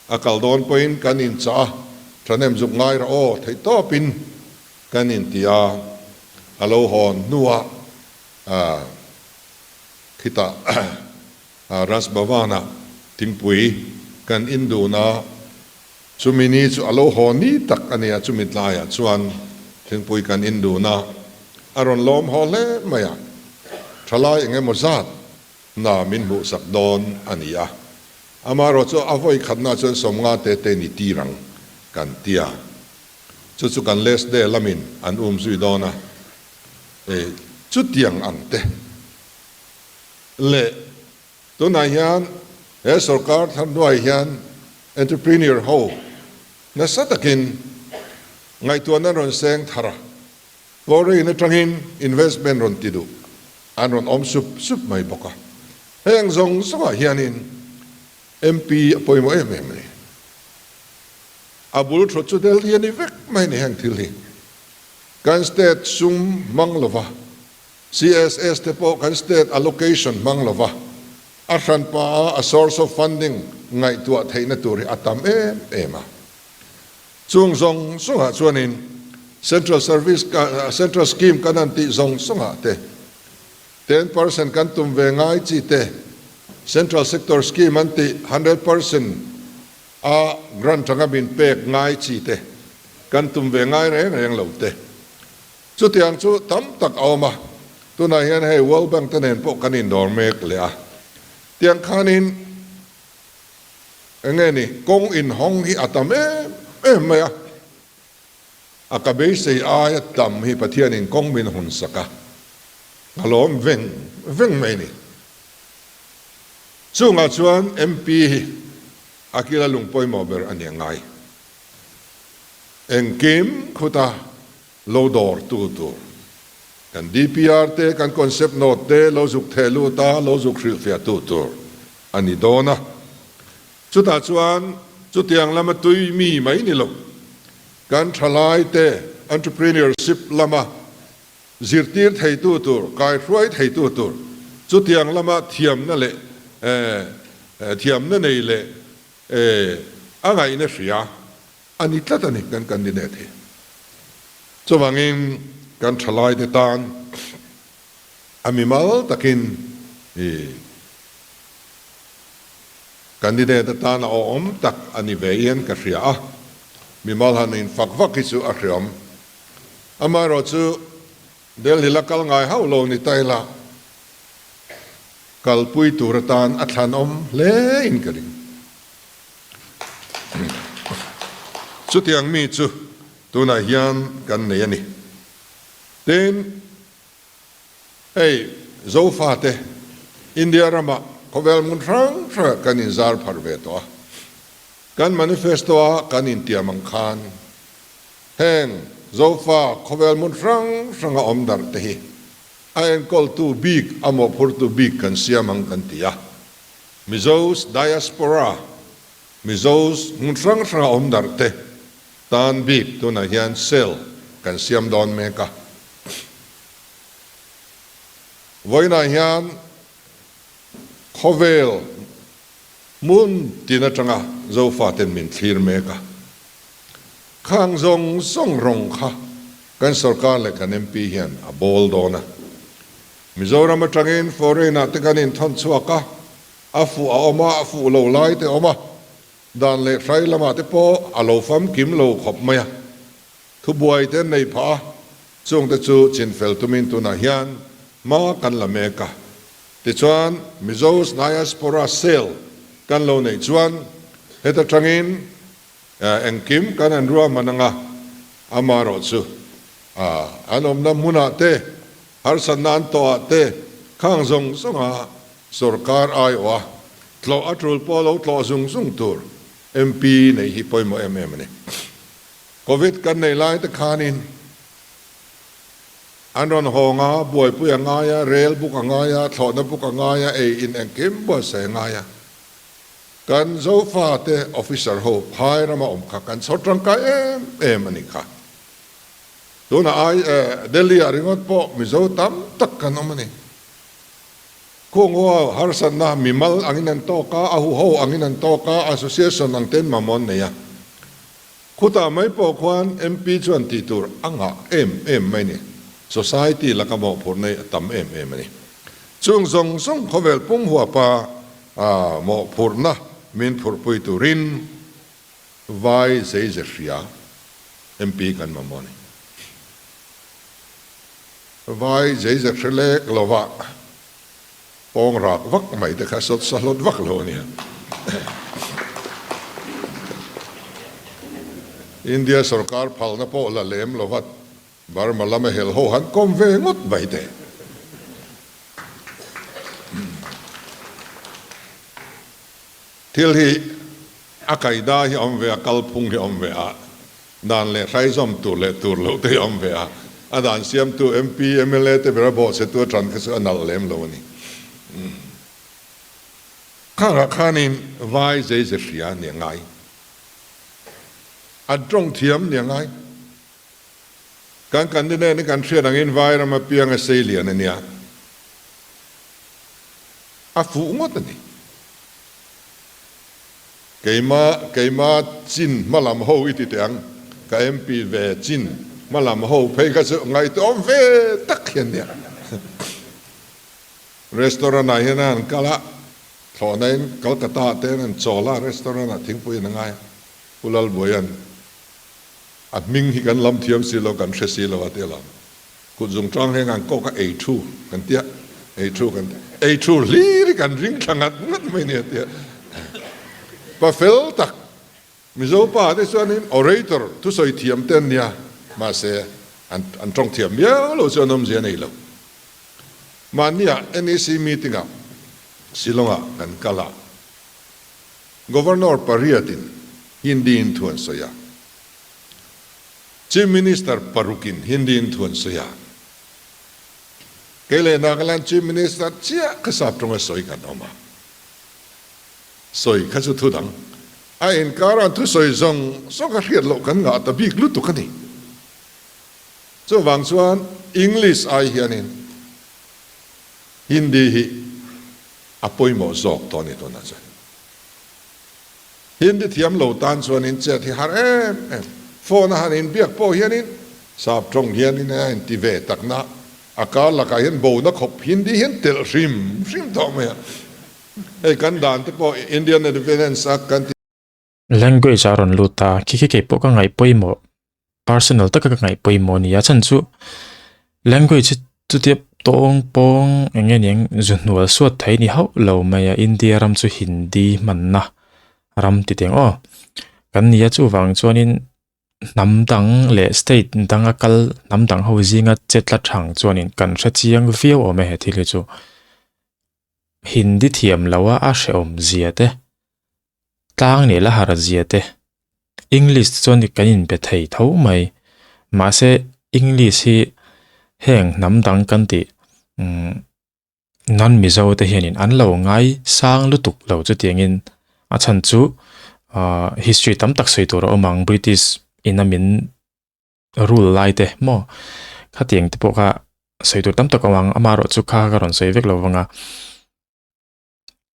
A kal dawn pawhin kan inchah a, thahnem zuk ngai rawh aw, theihtawpin kan inti a, a lo hawn hnuah Khitah Raj Bhavan-ah thingpui kan in dun a, chumi ni chu a lo haw ni tak a nia, chumi tlaiah chuan thingpui kan in dun a, a rawn lawm haw hle mai a, thalai eng emaw zat hna min hmuhsak dawn a ni a, amaherawh chu a vawi khatna chuan sawmnga te te ni tir ang kan ti a, chu chu kan last day lamin an um zui dawn a. E, chutiang ang te leh tunah hian he sorkar thar hnuai hian entrepreneur ho nasa takin ngaihtuahna an rawn seng thar a, foreign atangin investment rawn ti duh an rawn awm sup sup mai bawk a. Heng zawng zawngah hianin MP a pawimawh em em a ni. A bul thawt chu Delhi a ni vek mai a ni heng thil hi. Kan state sum hmang lova, CSS te pawh kan state allocation hmang lova, a hranpa a a source of funding ngaihtuah theihna tur hi a tam em em a. Chung zawng zawngah chuanin Central Service Central Scheme kan han tih zawng zawngah te, 10% kan tum ve ngai chi te, Central Sector Scheme an tih 100% a grant anga min pek ngai chi te kan tum ve ngai reng reng lo te. Chutiang chu tam tak a awm a, tunah hian hei World Bank te nen pawh kan indawr mek leh a. Tiang khanin eng nge ni kawng inhawng hi a tam em em mai a, a ka beisei aia tam hi Pathianin kawng min hun sak a, ka lawm veng veng mai ni. Chungah chuan MP hi a kila lung pawimawh ber a ni a ngai. Engkim khuta lo dawr tu tur kan DPR te, kan concept note te lo zuk theh lut a, lo zuk hrilhfiah tu tur a ni dawn a. Chutah chuan chutiang lama tui mi mai ni lo, kan thalai te entrepreneurship lama Zirtir theitu tur, kaihruai theitu tur, chutiang lama thiamna leh thiamna nei leh a ngaihna hria a ni tlat a ni kan candidate hi. Chuvangin kan thalaite tan a mimal takin candidate atan a awm tak a ni ve in ka hria a, mimal han infak vak hi chu a hreawm. Amaherawhchu. Delhi la kal ngai hauh lo ni ta ila, kalpui tur atan a thlanawm hle in ka ring. Chutiang mi chu tunah hian kan nei a ni. Tin, hei Zofate India ramah khawvel hmun hrang hrangah kan inzar phar ve tawh a. Kan manifesto-a kan intiam ang khan heng Zofa khawvel hmun hrang hranga awm darh te hi a enkawltu bik, a mawhphurtu bik kan siam ang kan ti a. Mizo's Diaspora, Mizo's hmun hrang hranga awm darh te tan bik tunah hian cell kan siam dawn mek a. Vawiinah hian khawvel hmun tin atanga Zofaten min thlir mek a. Khang zawng zawng rawng kha kan sorkar leh kan MP hian a bawl dawn a. Mizoram atangin foreign ah te kan inthawn chhuak a, a fuh a awm a, a fuh lo lai te a awm a, dan leh hrai lamah te pawh a lo famkim lo khawp mai a, thubuai te an nei phah a, chung te chu chinfel tumin tunah hian hma kan la mek a. Tichuan Mizo's Diaspora Cell kan lo neih chuan heta tangin Engkim kan an ruahman anga amaherawh chu an awmna hmunah te, harsatna an tawhah te khang zawng zawnga sorkar aiawh a tlawh a tul pawh lo tlawh zung zung tur MP neih hi pawimawh em em a ni. Covid kan nei lai te khanin an rawn hawng a, buaipui a ngai a, rel buk a ngai a, thlawhna buk a ngai a, ei in engkim buatsaih a ngai a. Kan Zofate officer ho phai rama awm kha kan chhawr tangkai em em a nih kha. Tunah ai Delhi ah ringawt pawh Mizo tam tak kan awm a ni. Khungaw harsatna mimal angin an tawk a, a huho angin an tawk a, association ang ten mamawh an nei a. Khutah mai pawh khuan MP chuan tih tur a ngah em em mai ni. Society laka mawhphurhna hi a tam em em a ni. Chung zawng zawng khawvel pum huapa A mawhphurhna min phurhpui turin vai zeize hria MP kan mamawh a ni. Vai zeize hre lek lova pawng rak vak mai te kha sawt sa hlawt vak lo a nia. India sorkar phalna pawh la lem lova Burma lama hel ho han kawm ve ngawt mai teh. Thil hi a kaida hi a awm ve a, kalphung hi a awm ve a, dan leh hraizawm tur leh tur loh te hi a awm ve a, a dan siamtu MP, mla te bera bawhchhetu atan kha chu a nalh lem lo a ni. Khangah khanin vai zeize hria nia ngai, an tawng thiam nia ngai. Kan candidate hi kan hriat angin vai ram apianga sei lian a nia. A fuh ngawt a ni. Keima keima chin hma lam ho i ti teh ang, ka MP ve chin hma lam ho phei kha chu ngaihtuahawm ve tak hian nia. Restaurant ah hian an kal a, thlawhna in Calcutta ah te an chawl a, restaurant ah thingpui an ngai a, Pu Lalbuaia'n A hming hi kan lam thiam si lo, kan hre si lo a ti alawm. Kut zung tang hian kan kawk a, ei thu kan tia, ei thu kan tia, ei thu hlir hi kan ring thla ngat ngat mai nia tia. Pa fel tak, Mizo pa te chuanin orator thusawi thiam te an nia, mahse an an tawng thiam viau lo chu an awmzia a nei lo. Mahnia NEC meeting ah Shillong ah kan kal a, Governor pariatin Hindi-in thu an sawi a, Chief Minister parukin Hindi-in thu an sawi a. Kei leh Nagaland Chief Minister chiah kha sap tawnga sawi kan awm a, sawi kha chu thu dang a inkar an thusawi zawng zawng a hriat loh kan ngah ta bik lutuk a ni. Chuvang chuan English ai hianin Hindi hi A pawimawh zawk tawh a ni tunah chuan. Hindi thiam lo tan chuanin chet hi har em em. Phone a han inbiak pawh hianin sap tawng hianin a inti ve takna a kar lakah hian bona khawp Hindi hian telh hrim hrim tawh mai a. Hei kan dan te pawh Indian Independence a kan ti. Language a rawn lut a, khi khi keipawh ka ngaih pawimawh personal taka ka ngaih pawimawh a ni a, chhan chu. Language hi chutia tawng pawng eng nge niang zu hnual suat thei ni hauh lo mai a India ram chu Hindi hmanna ram ti teng aw kan ni a chuvang chuanin hnam dang leh state danga kal hnam dang ho zinga che tla thang chuanin kan hre chiang viau awm e he thil hi chu Hindi thiam lo a a hrehawm zia te tlang leh la har zia te English chuan kan inbe thei tho mai mahse English hi heng hnam dang kan tih umm non Mizo te hianin an lo ngai sang lutuk lo chutiangin a chhan chu ahh history tam tak sawi tur a awm ang British in a min rule lai te maw khatiang te pawh kha sawi tur tam tak a awm ang amaherawhchu kha ka rawn sawi vek lo vang a.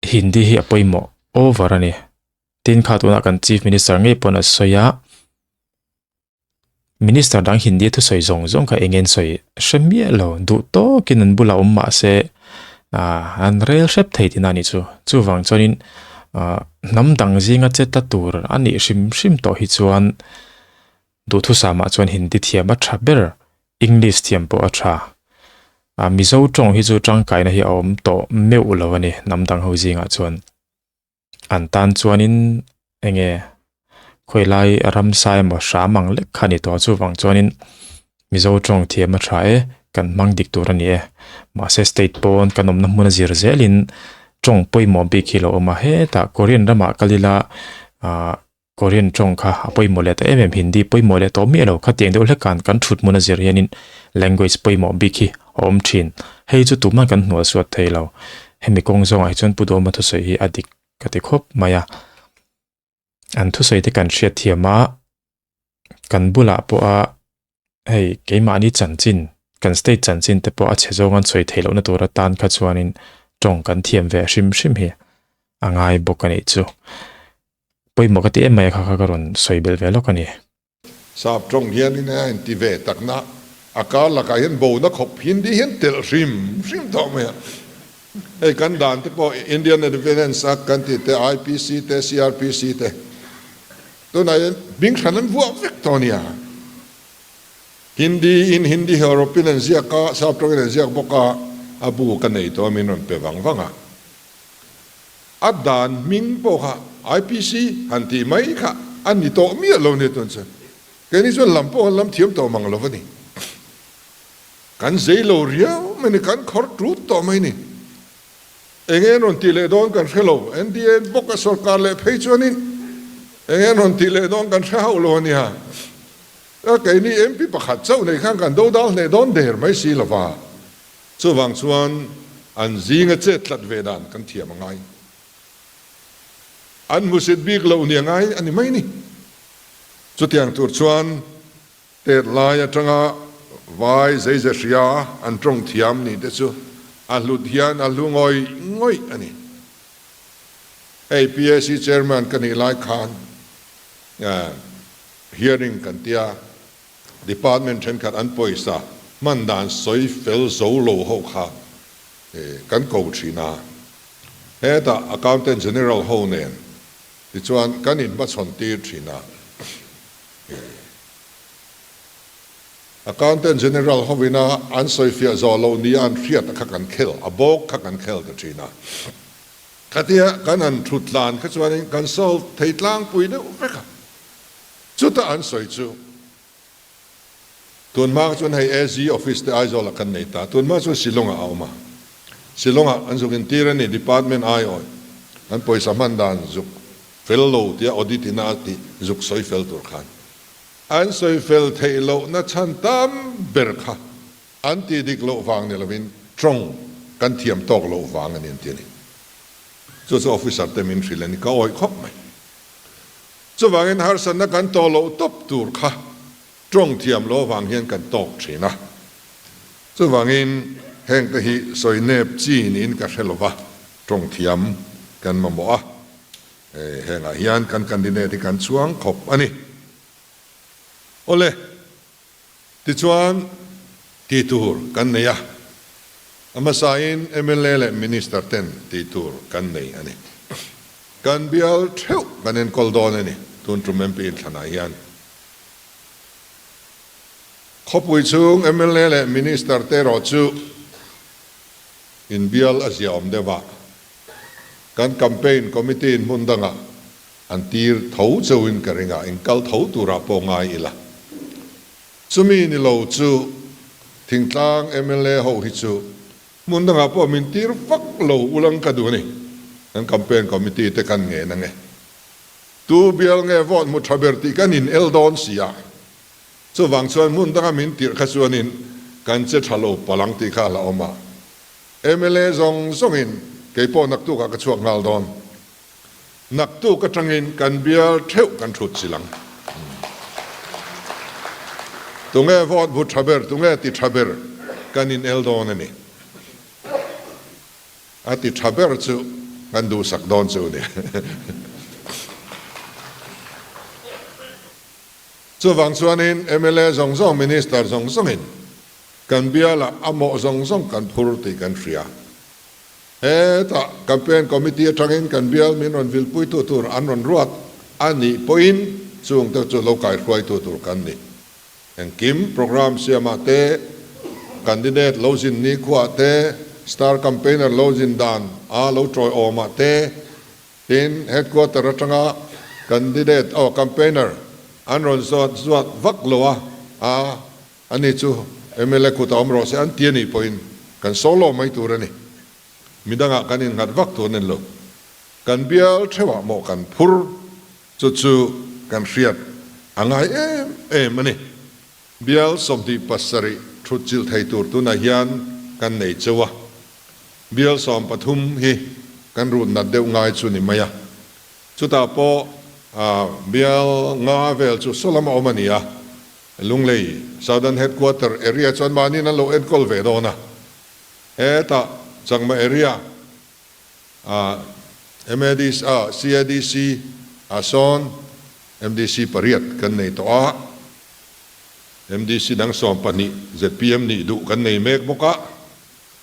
Hindi hi a pawimawh over a ni. Tin kha tunah kan Chief Minister ngei pawn a sawi a, Minister dang Hindi thusawi zawng zawng kha eng nge an sawi hre miah lo, duh tawkin an bulah awm mah se ah an rel hrep thei tihna a nih chu. Chuvang chuanin ah hnam dang zinga che ta tur a nih hrim hrim tawh hi chuan Duhthusam ah chuan Hindi thiam a tha ber, English thiam pawh a tha. Ah Mizo tawng hi chu tangkaina hi a awm tawh meuh lo a ni hnam dang ho zingah chuan. An tan chuanin enge khawilai ramsa emaw hram ang lek kha a ni tawh a chuvang chuanin Mizo tawng thiam a tha e, kan hmang dik tur a ni e. Mahse state pawn kan awmna hmun a zir zelin tawng pawimawh bik hi a lo awm a, hetah Korean ramah kal ila ah Korean tawng kha a pawimawh leh ta em em, Hindi pawimawh leh tawh miah lo khatiang deuh hlek khan kan thut hmun a zir hianin language pawimawh bik hi a awm thin. Hei chu tumah kan hnual suat thei lo. Hemi kawng zawngah hi chuan Pu Dawma thusawi hi a dik ka ti khawp mai a. An thusawi te kan hriat thiam a, kan bulah pawha hei keimahni chanchin, kan state chanchin te pawh a chhe zawng an sawi theih lohna tur atan kha chuanin tawng kan thiam ve hrim hrim hi a ngai bawk a nih chu. Pawimawh ka ti em mai a kha kha ka rawn sawi belh ve lawk a ni. Sap tawng hianin a inti ve takna a kar lakah hian bona khawp Hindi hian telh hrim hrim tawh mai a. Hei kan dan te pawh Indian Evidence Act kan tih te, IPC te, CRPC te tunah hian hming hran an vuah vek tawh a nia. Hindi in Hindi European an ziak a, Sap tawngin an ziak bawk a, a bu ka nei tawh a min rawn pe vang vang a. A dan hming pawh kha IPC han tih mai kha a ni tawh miah lo nia tun chuan. Keini chuan lam pawh kan lam thiam tawh mang lo va ni. Kan zei lo riau mai ni, kan khawr tut tawh mai ni. Enge an rawn tih leh dawn kan hre lo, NDA bawk a sorkar leh phei chuanin enge an rawn tih leh dawn kan hre hauh lo a nia. Keini MP pakhat chauh nei khan kan dodal hneh dawn der mai si lo va. Chuvang chuan an zinga chet tlat ve dan kan thiam a ngai. An hmusit bik loh ni a ngai a ni mai ni. Chutiang tur chuan tet lai atanga vai zeize hria an tawng thiam ni te chu a hlut hian a hlu ngawih ngawih a ni. Hei PAC Chairman ka nih lai khan hearing kan tia. Department thenkhat an pawisa hman dan sawi fel zo lo ho kha kan ko thin a, hetah Accountant General ho nen tichuan kan inhmachhawn tir thin a. Accountant General hovina an sawifiah zawh loh nia an hriat a kha kan khel, a bawk kha kan khel ta thin a. Khatia kan han thut tlan kha chuanin kan solve thei tlangpui deuh vek a. Chuta an sawi chu, Tun hma chuan hei AZ office te Aizawl ah kan nei ta, tun hma chuan Shillong ah a awm a. Shillong ah an zuk intir a ni, department aiawih an pawisa hman dan zuk fel lo tia audit in a tih zuk sawi fel tur khan. An sawi fel theih lohna chhan tam ber kha an tih dik loh vang ni lovin tawng kan thiam tawk loh vang a ni an ti a ni. Chu chu officer te min hrilh a ni, ka awih khawp mai. Chuvangin harsatna kan tawh loh tawp tur kha tawng thiam lo avang hian kan tawk thin a. Chuvangin hengte hi sawi nep chi niin ka hre lova, tawng thiam kan mamawh a, hengah hian kan candidate hi kan chhuang khawp a ni. Awle, tichuan tih tur kan nei a, a hmasain mla leh Minister ten tih tur kan nei a ni. Kan bial theuh kan enkawl dawn a ni tun tum MP inthlanah hian. Khawpui chhung mla leh Minister te erawh chu inbial a ziaawm deuh a, kan campaign committee in hmun dangah an tir tho chauhin ka ring a, inkal tho turah pawh ngai ila. Chumi ni lo chu thingtlang mla ho hi chu hmun dangah pawh min tir vak lo ulang ka duh a ni. Kan campaign committee te kan ngen ange. Tu bial nge vote hmu tha ber tih kan in el dawn si a. Chuvang chuan hmun danga min tirh kha chuanin kan che tha lo palang tih kha a la awm a. Mla zawng zawngin keipawh naktukah ka chhuak nghal dawn. Naktuk atangin kan bial theuh kan thut chilh ang. Tunge vote hmu tha ber, tunge ti tha ber kan in el dawn a ni. A ti tha ber chu kan duhsak dawn chu a ni. Chuvang chuanin mla zawng zawng, Minister zawng zawngin kan bialah a mawh zawng zawng kan phur tih kan hria. Hetah Campaign Committee atangin kan bial min rawn vilpuitu tur an rawn ruat a nih pawhin chungte chu lo kaihruaitu tur kan ni. Engkim programme siamah te, candidate lo zin nikhuaah te, star campaigner lo zin dan a lo tawiawmah te, Tin, headquarter atanga candidate aw campaigner an rawn zawt zuat vak lo a, a ani chu mla kut a awm rawh se an ti a nih pawhin kan solo mai tur a ni. Midangah kan innghat vak tur a ni lo. Kan bial theuhah maw kan phur chu chu kan hriat a ngai em em a ni. Bial 27 thut chilh thei tur tunah hian kan nei cheu a. Bial 13 hi kan rut nat deuh ngai chu ni mai a. Chutah pawh bial nga vel chu saw lama awm a ni a. Lunglei Southern Headquarter area chuan mahniin an lo enkawl ve dawn a. Hetah Changma area MADC, CADC ah sawn MDC pariat kan nei tawh a. MDC dang 12 zpm nih duh kan nei mek bawk a.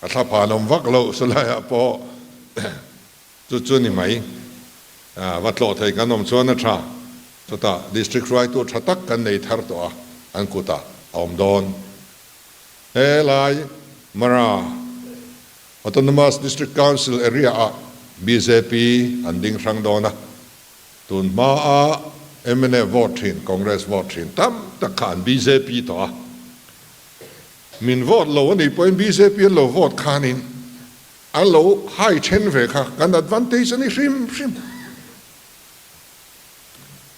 A thla phan awm vak lo salaiah pawh chu chu ni mai. Va tlawh thei kan awm chuan a tha. Chutah District hruaitu tha tak kan nei thar tawh a, an kutah a awm dawn. He lai Mara Autonomous District Council area ah bjp an ding hrang dawn a, tun hmaa mnf vote thin, Congress vote thin tam tak kha an bjp tawh a. Min vote lo a nih pawhin bjp an lo vote khanin an lo hai then ve kha kan advantage a ni hrim hrim.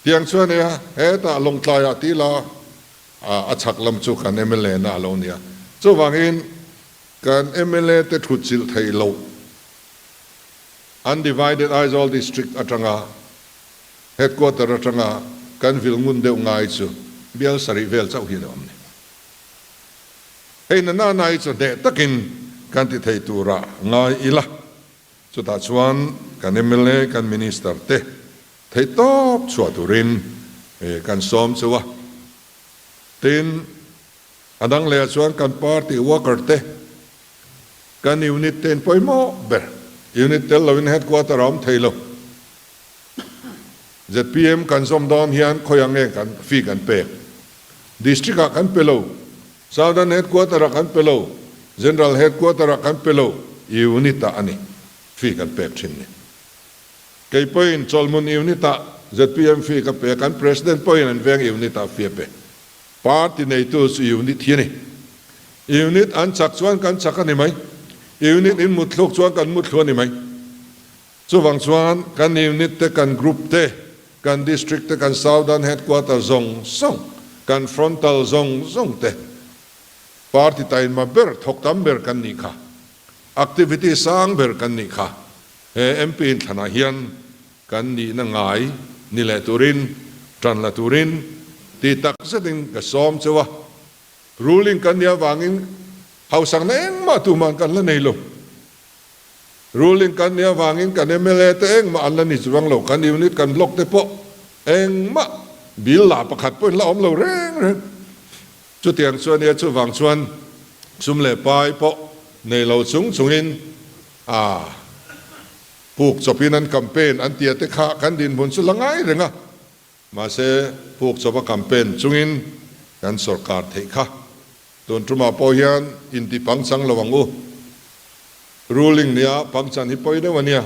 Tiang chuan nia hetah Lawngtlaiah tih la a chhak lam chu kan mla na a lo nia. Chuvangin kan mla te thutchilh theih loh undivided Aizawl district atanga headquarter atanga kan vil ngun deuh ngai chu bial sarih vel chauh hi a ni awm ni. Hei na na na hi chu hneh takin kan ti thei tura ngai ila, chutah chuan kan mla, kan Minister te theih tawp chhuah turin kan sawm chu a. Tin, a dang lehah chuan kan party worker te, kan unit te in pawimawh ber. Unit tel loin headquarter a awm thei lo. Zpm kan zawm dawn hian khawiah nge kan fee kan pek? District ah kan pe lo, Southern Headquarter ah kan pe lo, General Headquarter ah kan pe lo, Unit ah a ni fee kan pek thin ni. Kei pawhin Chawlhmun Unit ah zpm fee ka pe a, kan President pawhin an veng Unit ah fee a pe. Party neitu chu Unit hi a ni. Unit an chak chuan kan chak a ni mai. Unit in mutthluk chuan kan mutthlu a ni mai. Chuvang chuan kan unit te, kan group te, kan district te, kan southern headquarter zawng zawng, kan frontal zawng zawng te party taima ber, thawk tam ber kan nih kha. Activity sang ber kan nih kha. He MP inthlanah hian kan nihna ngai ni leh turin, tan la turin ti tak zetin ka sawm cheu a. Ruling kan nih avangin hausakna engmah tuman kan la nei lo. Ruling kan nih avangin kan mla te engmah an la ni chuang lo, kan unit kan block te pawh engmah bill lah pakhat pawhin la awm lo reng reng. Chutiang chu a nia, chuvang chuan sum leh pai pawh nei lo chung chungin a puk chawpin an campaign an tia te kha kan dinhmun chu la ngai reng a, mahse puk chawpa campaign chungin kan sorkar theih kha. Tun tumah pawh hian inti pangchang lo ang u. Ruling nia pangchan hi pawi deuh a nia.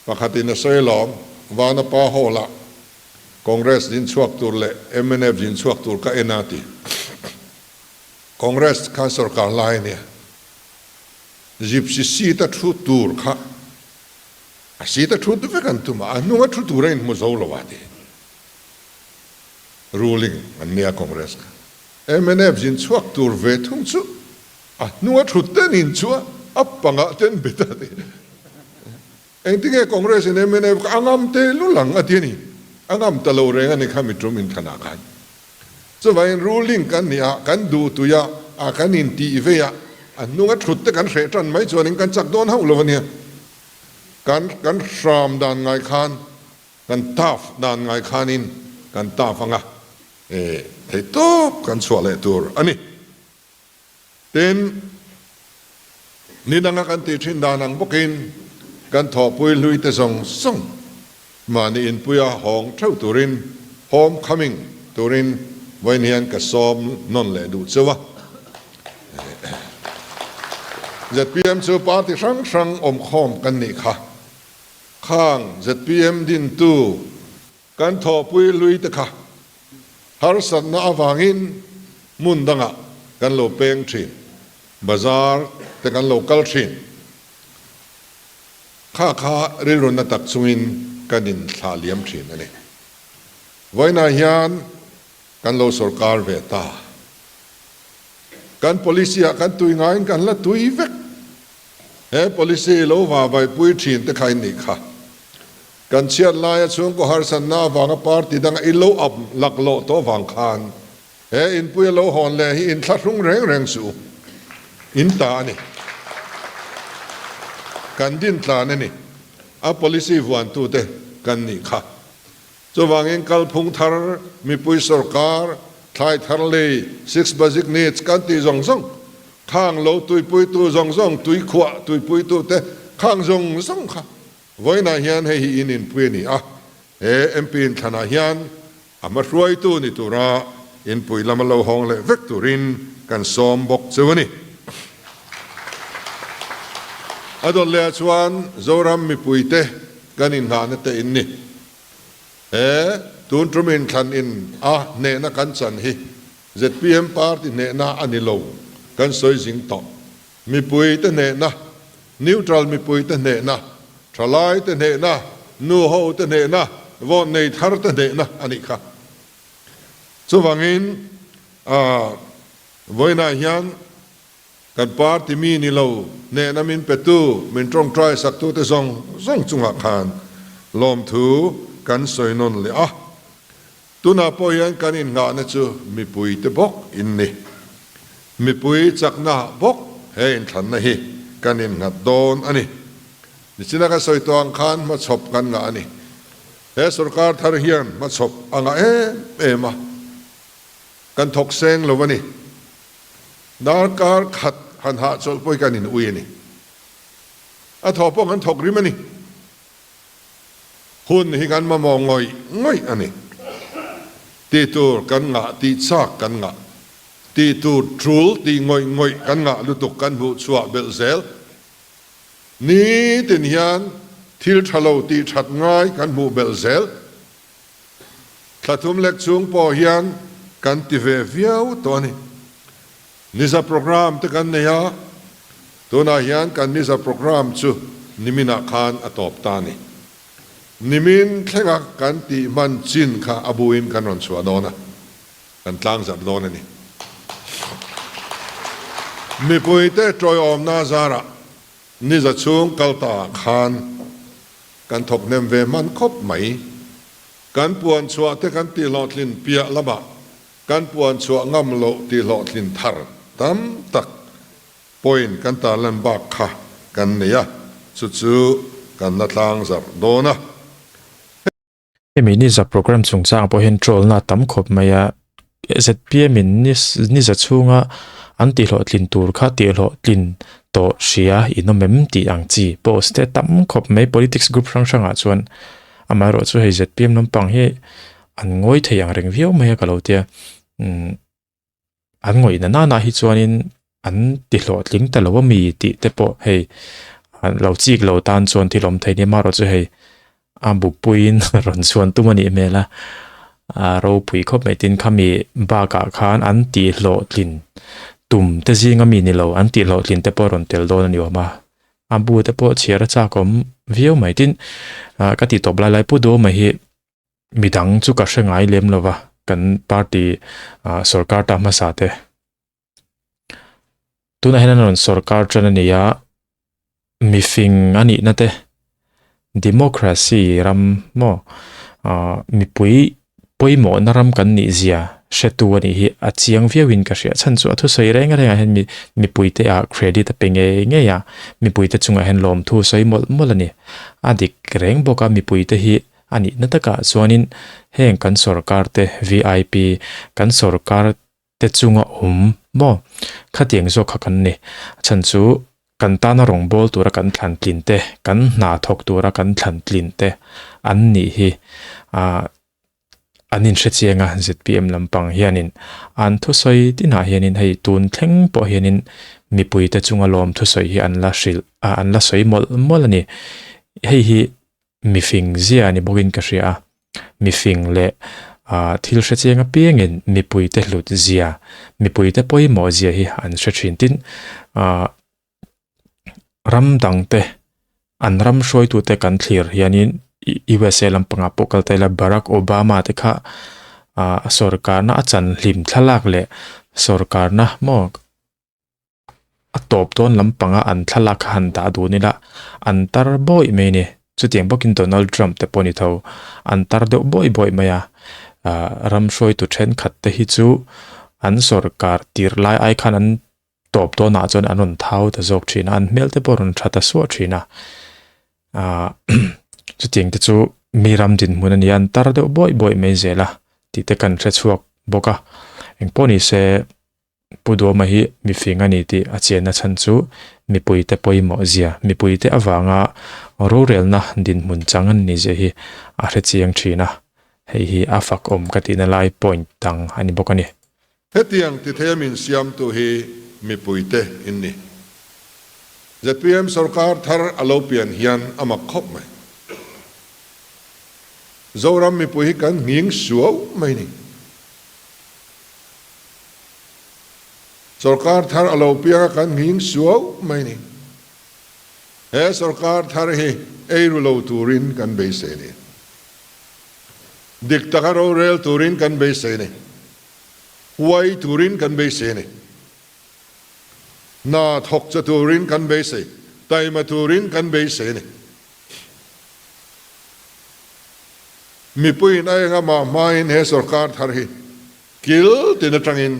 Pakhatin a sawi lawm, Vana pa hall ah Congress din chhuak tur leh mnf din chhuak tur ka en a ti. Congress khan sorkar lai a nia. Gypsy seat a thu tur kha a seat a thut vek an tum a, a hnung a thu tur a inhmu zo lo a ti. Ruling an nia Congress kha. Mnf zin chhuak tur ve thung chu a hnunga thut ten in chu a pangah ten bet a ti. Engtinge Congress in mnf kha a ngam te lu lang a ti a ni. A ngam ta lo reng a ni kha mi tum inthlanah khan. Chuvangin ruling kan nih a, kan duh tui a, a kan intih vei a, a hnunga thut te kan hreh tan mai chuanin kan chak dawn hauh lo a nia. Kan kan hram dan ngai khan Kan taf dan ngai khanin kan taf anga e thei tawp kan chhuah leh tur a ni. Tin, ni danga kan tih thin dan ang bawkin kan thawhpui hlui te zawng zawng mahni inpuia hawng theuh turin home coming turin vawiin hian ka sawm nawn leh duh cheu a. Zpm chu party hrang hrang awmkhawm kan nih kha. Khang zpm dintu kan thawhpui hlui te kha harsatna avangin hmun dangah kan lo peng thin, bazar te kan lo kal thin. Kha kha rilruna tak chungin kan inthlah liam thin a ni. Vawiinah hian kan lo sawrkar ve ta. Kan policy ah kan tui ngaiin kan la tui vek. He policy lo vavaipui thin te kha in nih kha. Kan chhiat laia chhungkaw harsatna avanga party danga i lo up laklawh tawh vang khan he inpui a lo hawn leh hi inthlahrung reng reng suh u. In ta a ni. Kan din tlan a ni. A policy vuantute kan nih kha. Chuvangin kalphung thar, mipui sorkar, thlai thar lei, six basic needs kan tih zawng zawng, khang lo tuipuitu zawng zawng, tuikhuah tuipuitu te khang zawng zawng kha vawiinah hian hei hi in inpui a ni a, he MP inthlanah hian a hmahruaitu ni tura inpui lama lo hawng leh vek turin kan sawm bawk cheu a ni. A dawt lehah chuan Zoram mipuite kan inngahna te in ni. He tun tum inthlan in a hnehna kan chan hi zpm party hnehna a ni lo, kan sawi zing tawh. Mipui te hnehna, neutral mipui te hnehna, thalai te hnehna, nu ho te hnehna, vote nei thar te hnehna a nih kha. Chuvangin vawiinah hian Kan party mi ni lo, hnehna min petu, min tawngtai saktute zawng zawng chungah khan lawmthu kan sawi nawn leh a. Tunah pawh hian kan innghahna chu mipuite bawk in ni. Mipui chakna bawk he inthlanna hi kan innghat dawn a ni. Nichina ka sawi tawh ang khan hmachhawp kan ngah a ni. He sorkar thar hian hmachhawp a ngah em em a, kan thawk seng lo a ni. Darkar khat han hahchawlh pawh hi kan in ui a ni. A thawh pawh kan thawk rim a ni. Hun hi kan mamawh ngawih ngawih a ni. Tih tur kan ngah, tih chak kan ngah, tih tur tul tih ngawih ngawih kan ngah lutuk kan hmuh chhuah belh zel. Nitin hian thil tha lo tih that ngai kan hmuh belh zel. Thla thum lek chung pawh hian kan ti ve viau tawh a ni. Niza programme te kan nei a, tunah hian kan niza programme chu niminah khan a tawp ta a ni. Nimin thlenga kan tih hman chin kha a buin kan rawn chhuah dawn a, kan tlangzarh dawn a ni. Mipuite tawiawmna zarah niza chhung kal ta khan Kan thawk hnem ve hman khawp mai. Kan puan chhuah te kan tihhlawhtlin piah lamah kan puan chhuah ngam loh tihhlawhtlin thar tam tak point kan tarlan bak kha kan nei a, chu chu kan la tlang zarh dawn a. Hemi niza program chungchang pawh hian troll na tam khawp mai a, zpm in ni za chhunga an tihhlawhtlin tur kha tihhlawhtlin tawh hria in awm em tih ang chi post te tam khawp mai politics group hrang hrangah chuan amaherawh chu hei zpm lampang hi an ngawi thei ang reng viau mai a ka lo tia umm. an ngawih na nana hi chuanin an ti hlawhtling ta lo a mi tih te pawh hei lo chik lo tan chuan thil awm thei nia marawh chu hei a bupuiin rawn chhuan tum a nih hmel a a ropui khawp mai tin khami bakah khan an tih hlawhtlin tum te zinga mi ni lo an tih hlawhtlin te pawh rawn tel dawn a ni awm a a bu te pawh chhiar a chak awm viau mai tin ka tih tawp lai lai pu duh mai hi. Midang chu ka hre ngai lem lova, kan party sorkar ta hmasa te. Tunah hian an rawn sorkar tan a ni a, mifing a nihna te, democracy ram maw mipui pawimawhna ram kan nih zia hretu a nih hi a chiang viauin ka hria. Chhan chu a thusawi reng rengah hian mipuite ah credit a pe ngei ngei a, mipuite chungah hian lawmthu sawi mawlh mawlh a ni. A dik reng bawk a, mipuite hi A nihna takah chuanin heng kan sorkar te vip kan sorkar te chunga awm maw khatiang zawk kha kan ni. A chhan chu kan tana rawngbâwl tura kan thlan tlin te, kan hna thawk tura kan thlan tlin te an nih hi ah an inhre chiang a zpm lampang hianin an thusawi tinah hianin hei tun thleng pawh hianin mipuite chunga lawm thusawi hi an la hrilh ah an la sawi mawlh mawlh a ni. Hei hi Mifing zia ni bawkin ka hria a, mifing leh thil hre chiang apiangin mipuite hlut zia, mipuite pawimawh zia hi an hre thin. Tin, ram dangte, an ram hruaitute kan thlir hianin USA lampangah pawh kal ta ila Barack Obama te kha sorkarna a chan hlim thlalak leh sorkarna maw A tawp dawn lampanga an thlalak kha han dah dun ila, an tar bawih mai a ni. Chutiang bawkin Donald Trump te pawh a ni tho. An tar deuh bawih bawih mai a. Ram hruaitu thenkhat te hi chu an sawrkar tir lai ai khan an tawp dawnah chuan an rawn thau ta zawk thin a, an hmel te pawh a rawn tha ta suah thin a. Chutiang te chu mi ram dinhmun a ni a, an tar deuh bawih bawih mai zel a tih te kan hrechhuak bawk a. Engpawh ni se. Pu Duama hi mifing a ni tih a chianna chhan chu mipuite pawimawh zia, mipuite avanga rorelna dinhmun chang an ni zia hi a hre chiang thin a, hei hi a fakawm ka tihna lai point dang a ni bawk a ni. Hetiang ti thei a min siamtu hi mipuite in ni. Zpm sorkar thar a lo pian hian a mak khawp mai. Zoram mipui hi kan nghing suau mai ni. Sorkar thar a lo piang a kan nghing suau mai ni. He sorkar thar hi ei ru lo turin kan beisei ni. Dik taka rorel turin kan beisei ni. Huai turin kan beisei ni. Hna thawk cha turin kan beisei. Taima turin kan beisei ni. Mipuiin a enga mah hmain he sorkar thar hi kil tin atangin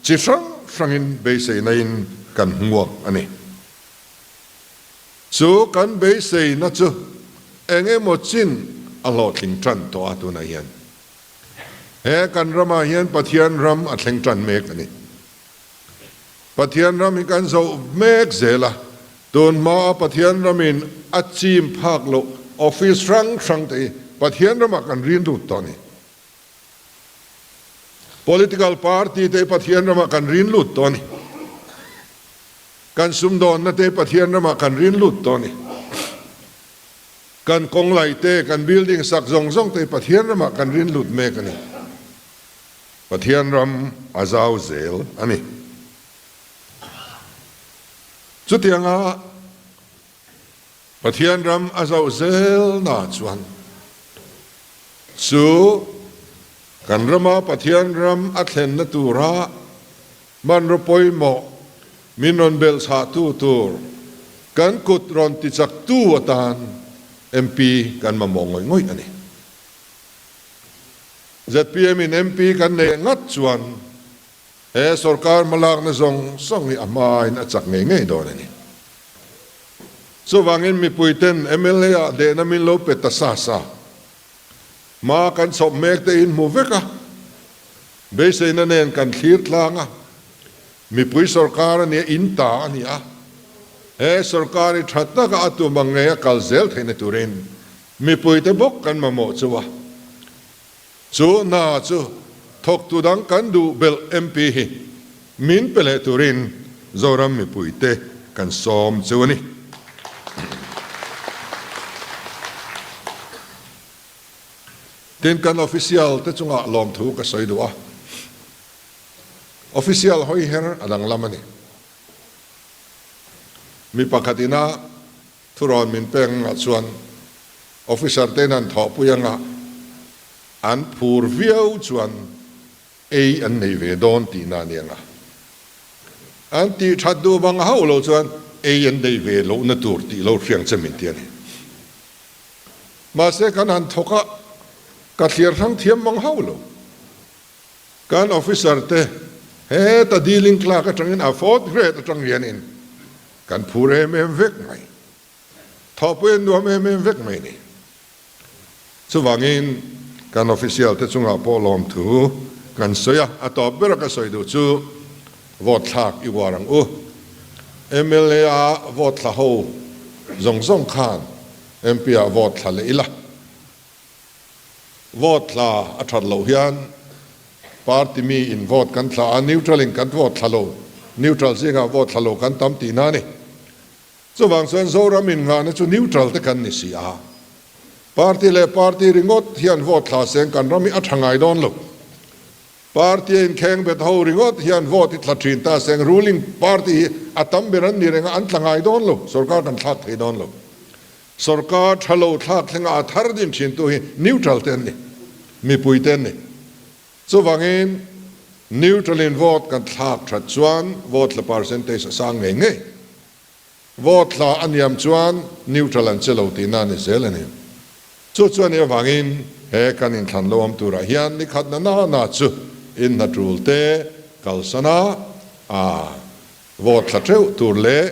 chi hrang hrangin beiseinain kan hmuak a ni. Chu kan beiseina chu eng emaw chin a hlawhtling tan tawh a tunah hian. He kan ramah hian Pathian ram a thleng tan mek a ni. Pathian ram hi kan zoh mek zel a, tun hmaa Pathian ramin a chim phak loh office hrang hrang te hi Pathian ramah kan rin lut tawh a ni. Political party te hi Pathian ramah kan rin lut tawh a ni. Kan sumdawnna te hi Pathian ramah kan rin lut tawh a ni. Kan kawng laih te, kan building sak zawng zawng te hi Pathian ramah kan rin lut mek a ni. Pathian ram a zau zel a ni. Chutianga Pathian ram a zauh zel na chuan chu kan rama Pathian ram a thlenna tura hmanraw pawimawh min rawn belhchhahtu tur kan kut rawn tichaktu atan MP kan mamawh ngawih ngawih a ni. Zpm in MP kan neih ngat chuan he sorkar hmalakna zawng zawng hi a hmain a chak ngei ngei dawn a ni. Chuvangin mipui ten mla ah dehna min lo pe ta sa sa. Hma kan chhawp mek te in hmu vek a, beiseina nen kan thlir tlang a, mipui sorkar a nia in ta a ni a, he sorkar hi tha taka a tum ang ngei a kal zel theihna turin Mipuite bawk kan mamawh chu a. Chu hna chu thawktu dang kan duh belh MP hi. min pe leh turin Zoram mipuite kan sawm chu a ni. Tin, kan official te chungah lawmthu ka sawi duh a, official hawi her a danglam a ni. Mi pakhat ina thurawn min pek angah chuan officer te'n an thawhpui anga an phur viau chuan ei an nei ve dawn tihna a ni anga an tih that duh vang hauh lo chuan ei an nei ve lohna tur tih lo hriang che min ti a ni. Mahse kan han thawk a, ka thliar hrang thiam mang hauh lo. Kan officer te heta dealing clerk atangin a fourth grade atang hianin kan phur em em vek mai. Thawhpui an nuam em em vek mai ni. Chuvangin kan official te chungah pawh lawmthu kan sawi a, a tawp bera ka sawi duh chu vote thlak i uar ang u. Mla a vote thla ho zawng zawng khan MP ah vote thla leh ila. Vote thla a that loh hian party mi in vote kan thla a, neutral in kan vote thla lo, neutral zingah vote thla lo kan tam tihna a ni. Chuvang chuan Zoram in nghahna chu neutral te kan ni si a, party leh party ringawt hian vote thla seng kan ram hi a tha ngai dawn lo. Party a inkheng bet ho ringawt hian vote hi tla thin ta seng ruling party hi a tam ber an ni reng a, an tla ngai dawn lo, sorkar kan thlak thei dawn lo. Sorkar tha lo thlak thlenga a thar din thin tu hi neutral te an ni, mipui te an ni. Chuvangin neutral in vote kan thlak that chuan vote tla percentage a sang ngei ngei. Vote tla a niam chuan neutral an che lo tihna a ni zel a ni. Chu chu a nih avangin he kan inthlan lo awm turah hian ni khat na na na chu in hna tul te kalsan a, a Vote thla theuh tur leh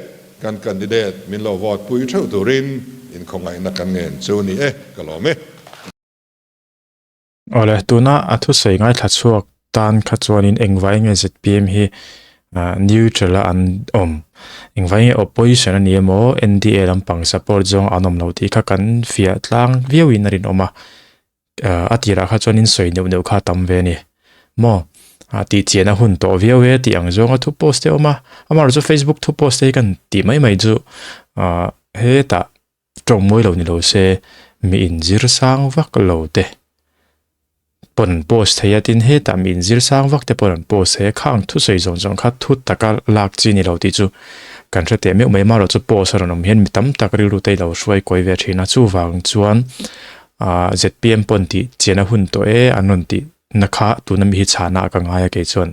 kan candidate min lo vote pui theuh turin inkhawngaihna kan ngen chu ni e, ka lawm e. Awle, tuna a thusawi ngaithla chhuak tan kha chuanin engvai nge zpm hi neutral a an awm, engvai nge opposition a ni emaw NDA lampang support zawng an awm lo tih kha kan fiah tlang viauin a rinawm a. a tirah kha chuanin sawi neuh neuh kha a tam ve a ni maw a tih chian a hun tawh viau e tih ang zawnga thu post te a awm a amaherawh chu facebook thu post te hi kan tih mai mai chu ah hetah tawng mawi lo ni lo se mi inzir sang vak lo te pawn post thei a tin hetah mi inzir sang vak te pawh an post thei a khang thusawi zawng zawng kha thu taka lak chi ni lo tih chu kan hre teh meuh mai amaherawh chu post a rawn awm hian mi tam tak rilru te i lo hruai kawi ve thin a chuvang chuan Ah zpm pawn tih chian a hun tawh e an rawn tih na kha tuna mi hi chhana ah ka ngai a kei chuan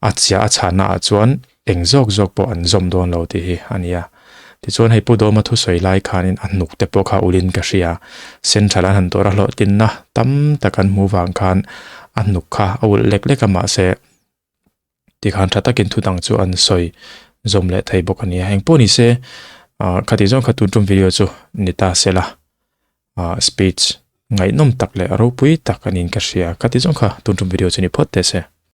a chiah a chhana ah chuan eng zawk zawk pawh an zawm dawn lo tih hi a ni a tichuan hei Pu Dawma thusawi lai khanin a hnuk te pawh kha ulin ka hria central an han tawrh a hlawhtlinna tam tak an hmuh vang khan a hnuk kha a ulh lek lek a mahse Tikhan tha takin thu dang chu an sawi zawm leh thei bawk a ni a. Engpawh ni se, ah khati zawng kha tun tum video chu ni ta se la, ah speech ngaihnawm tak leh ropui tak a niin ka hria. Khati zawng kha tun tum video chu ni phawt teh se.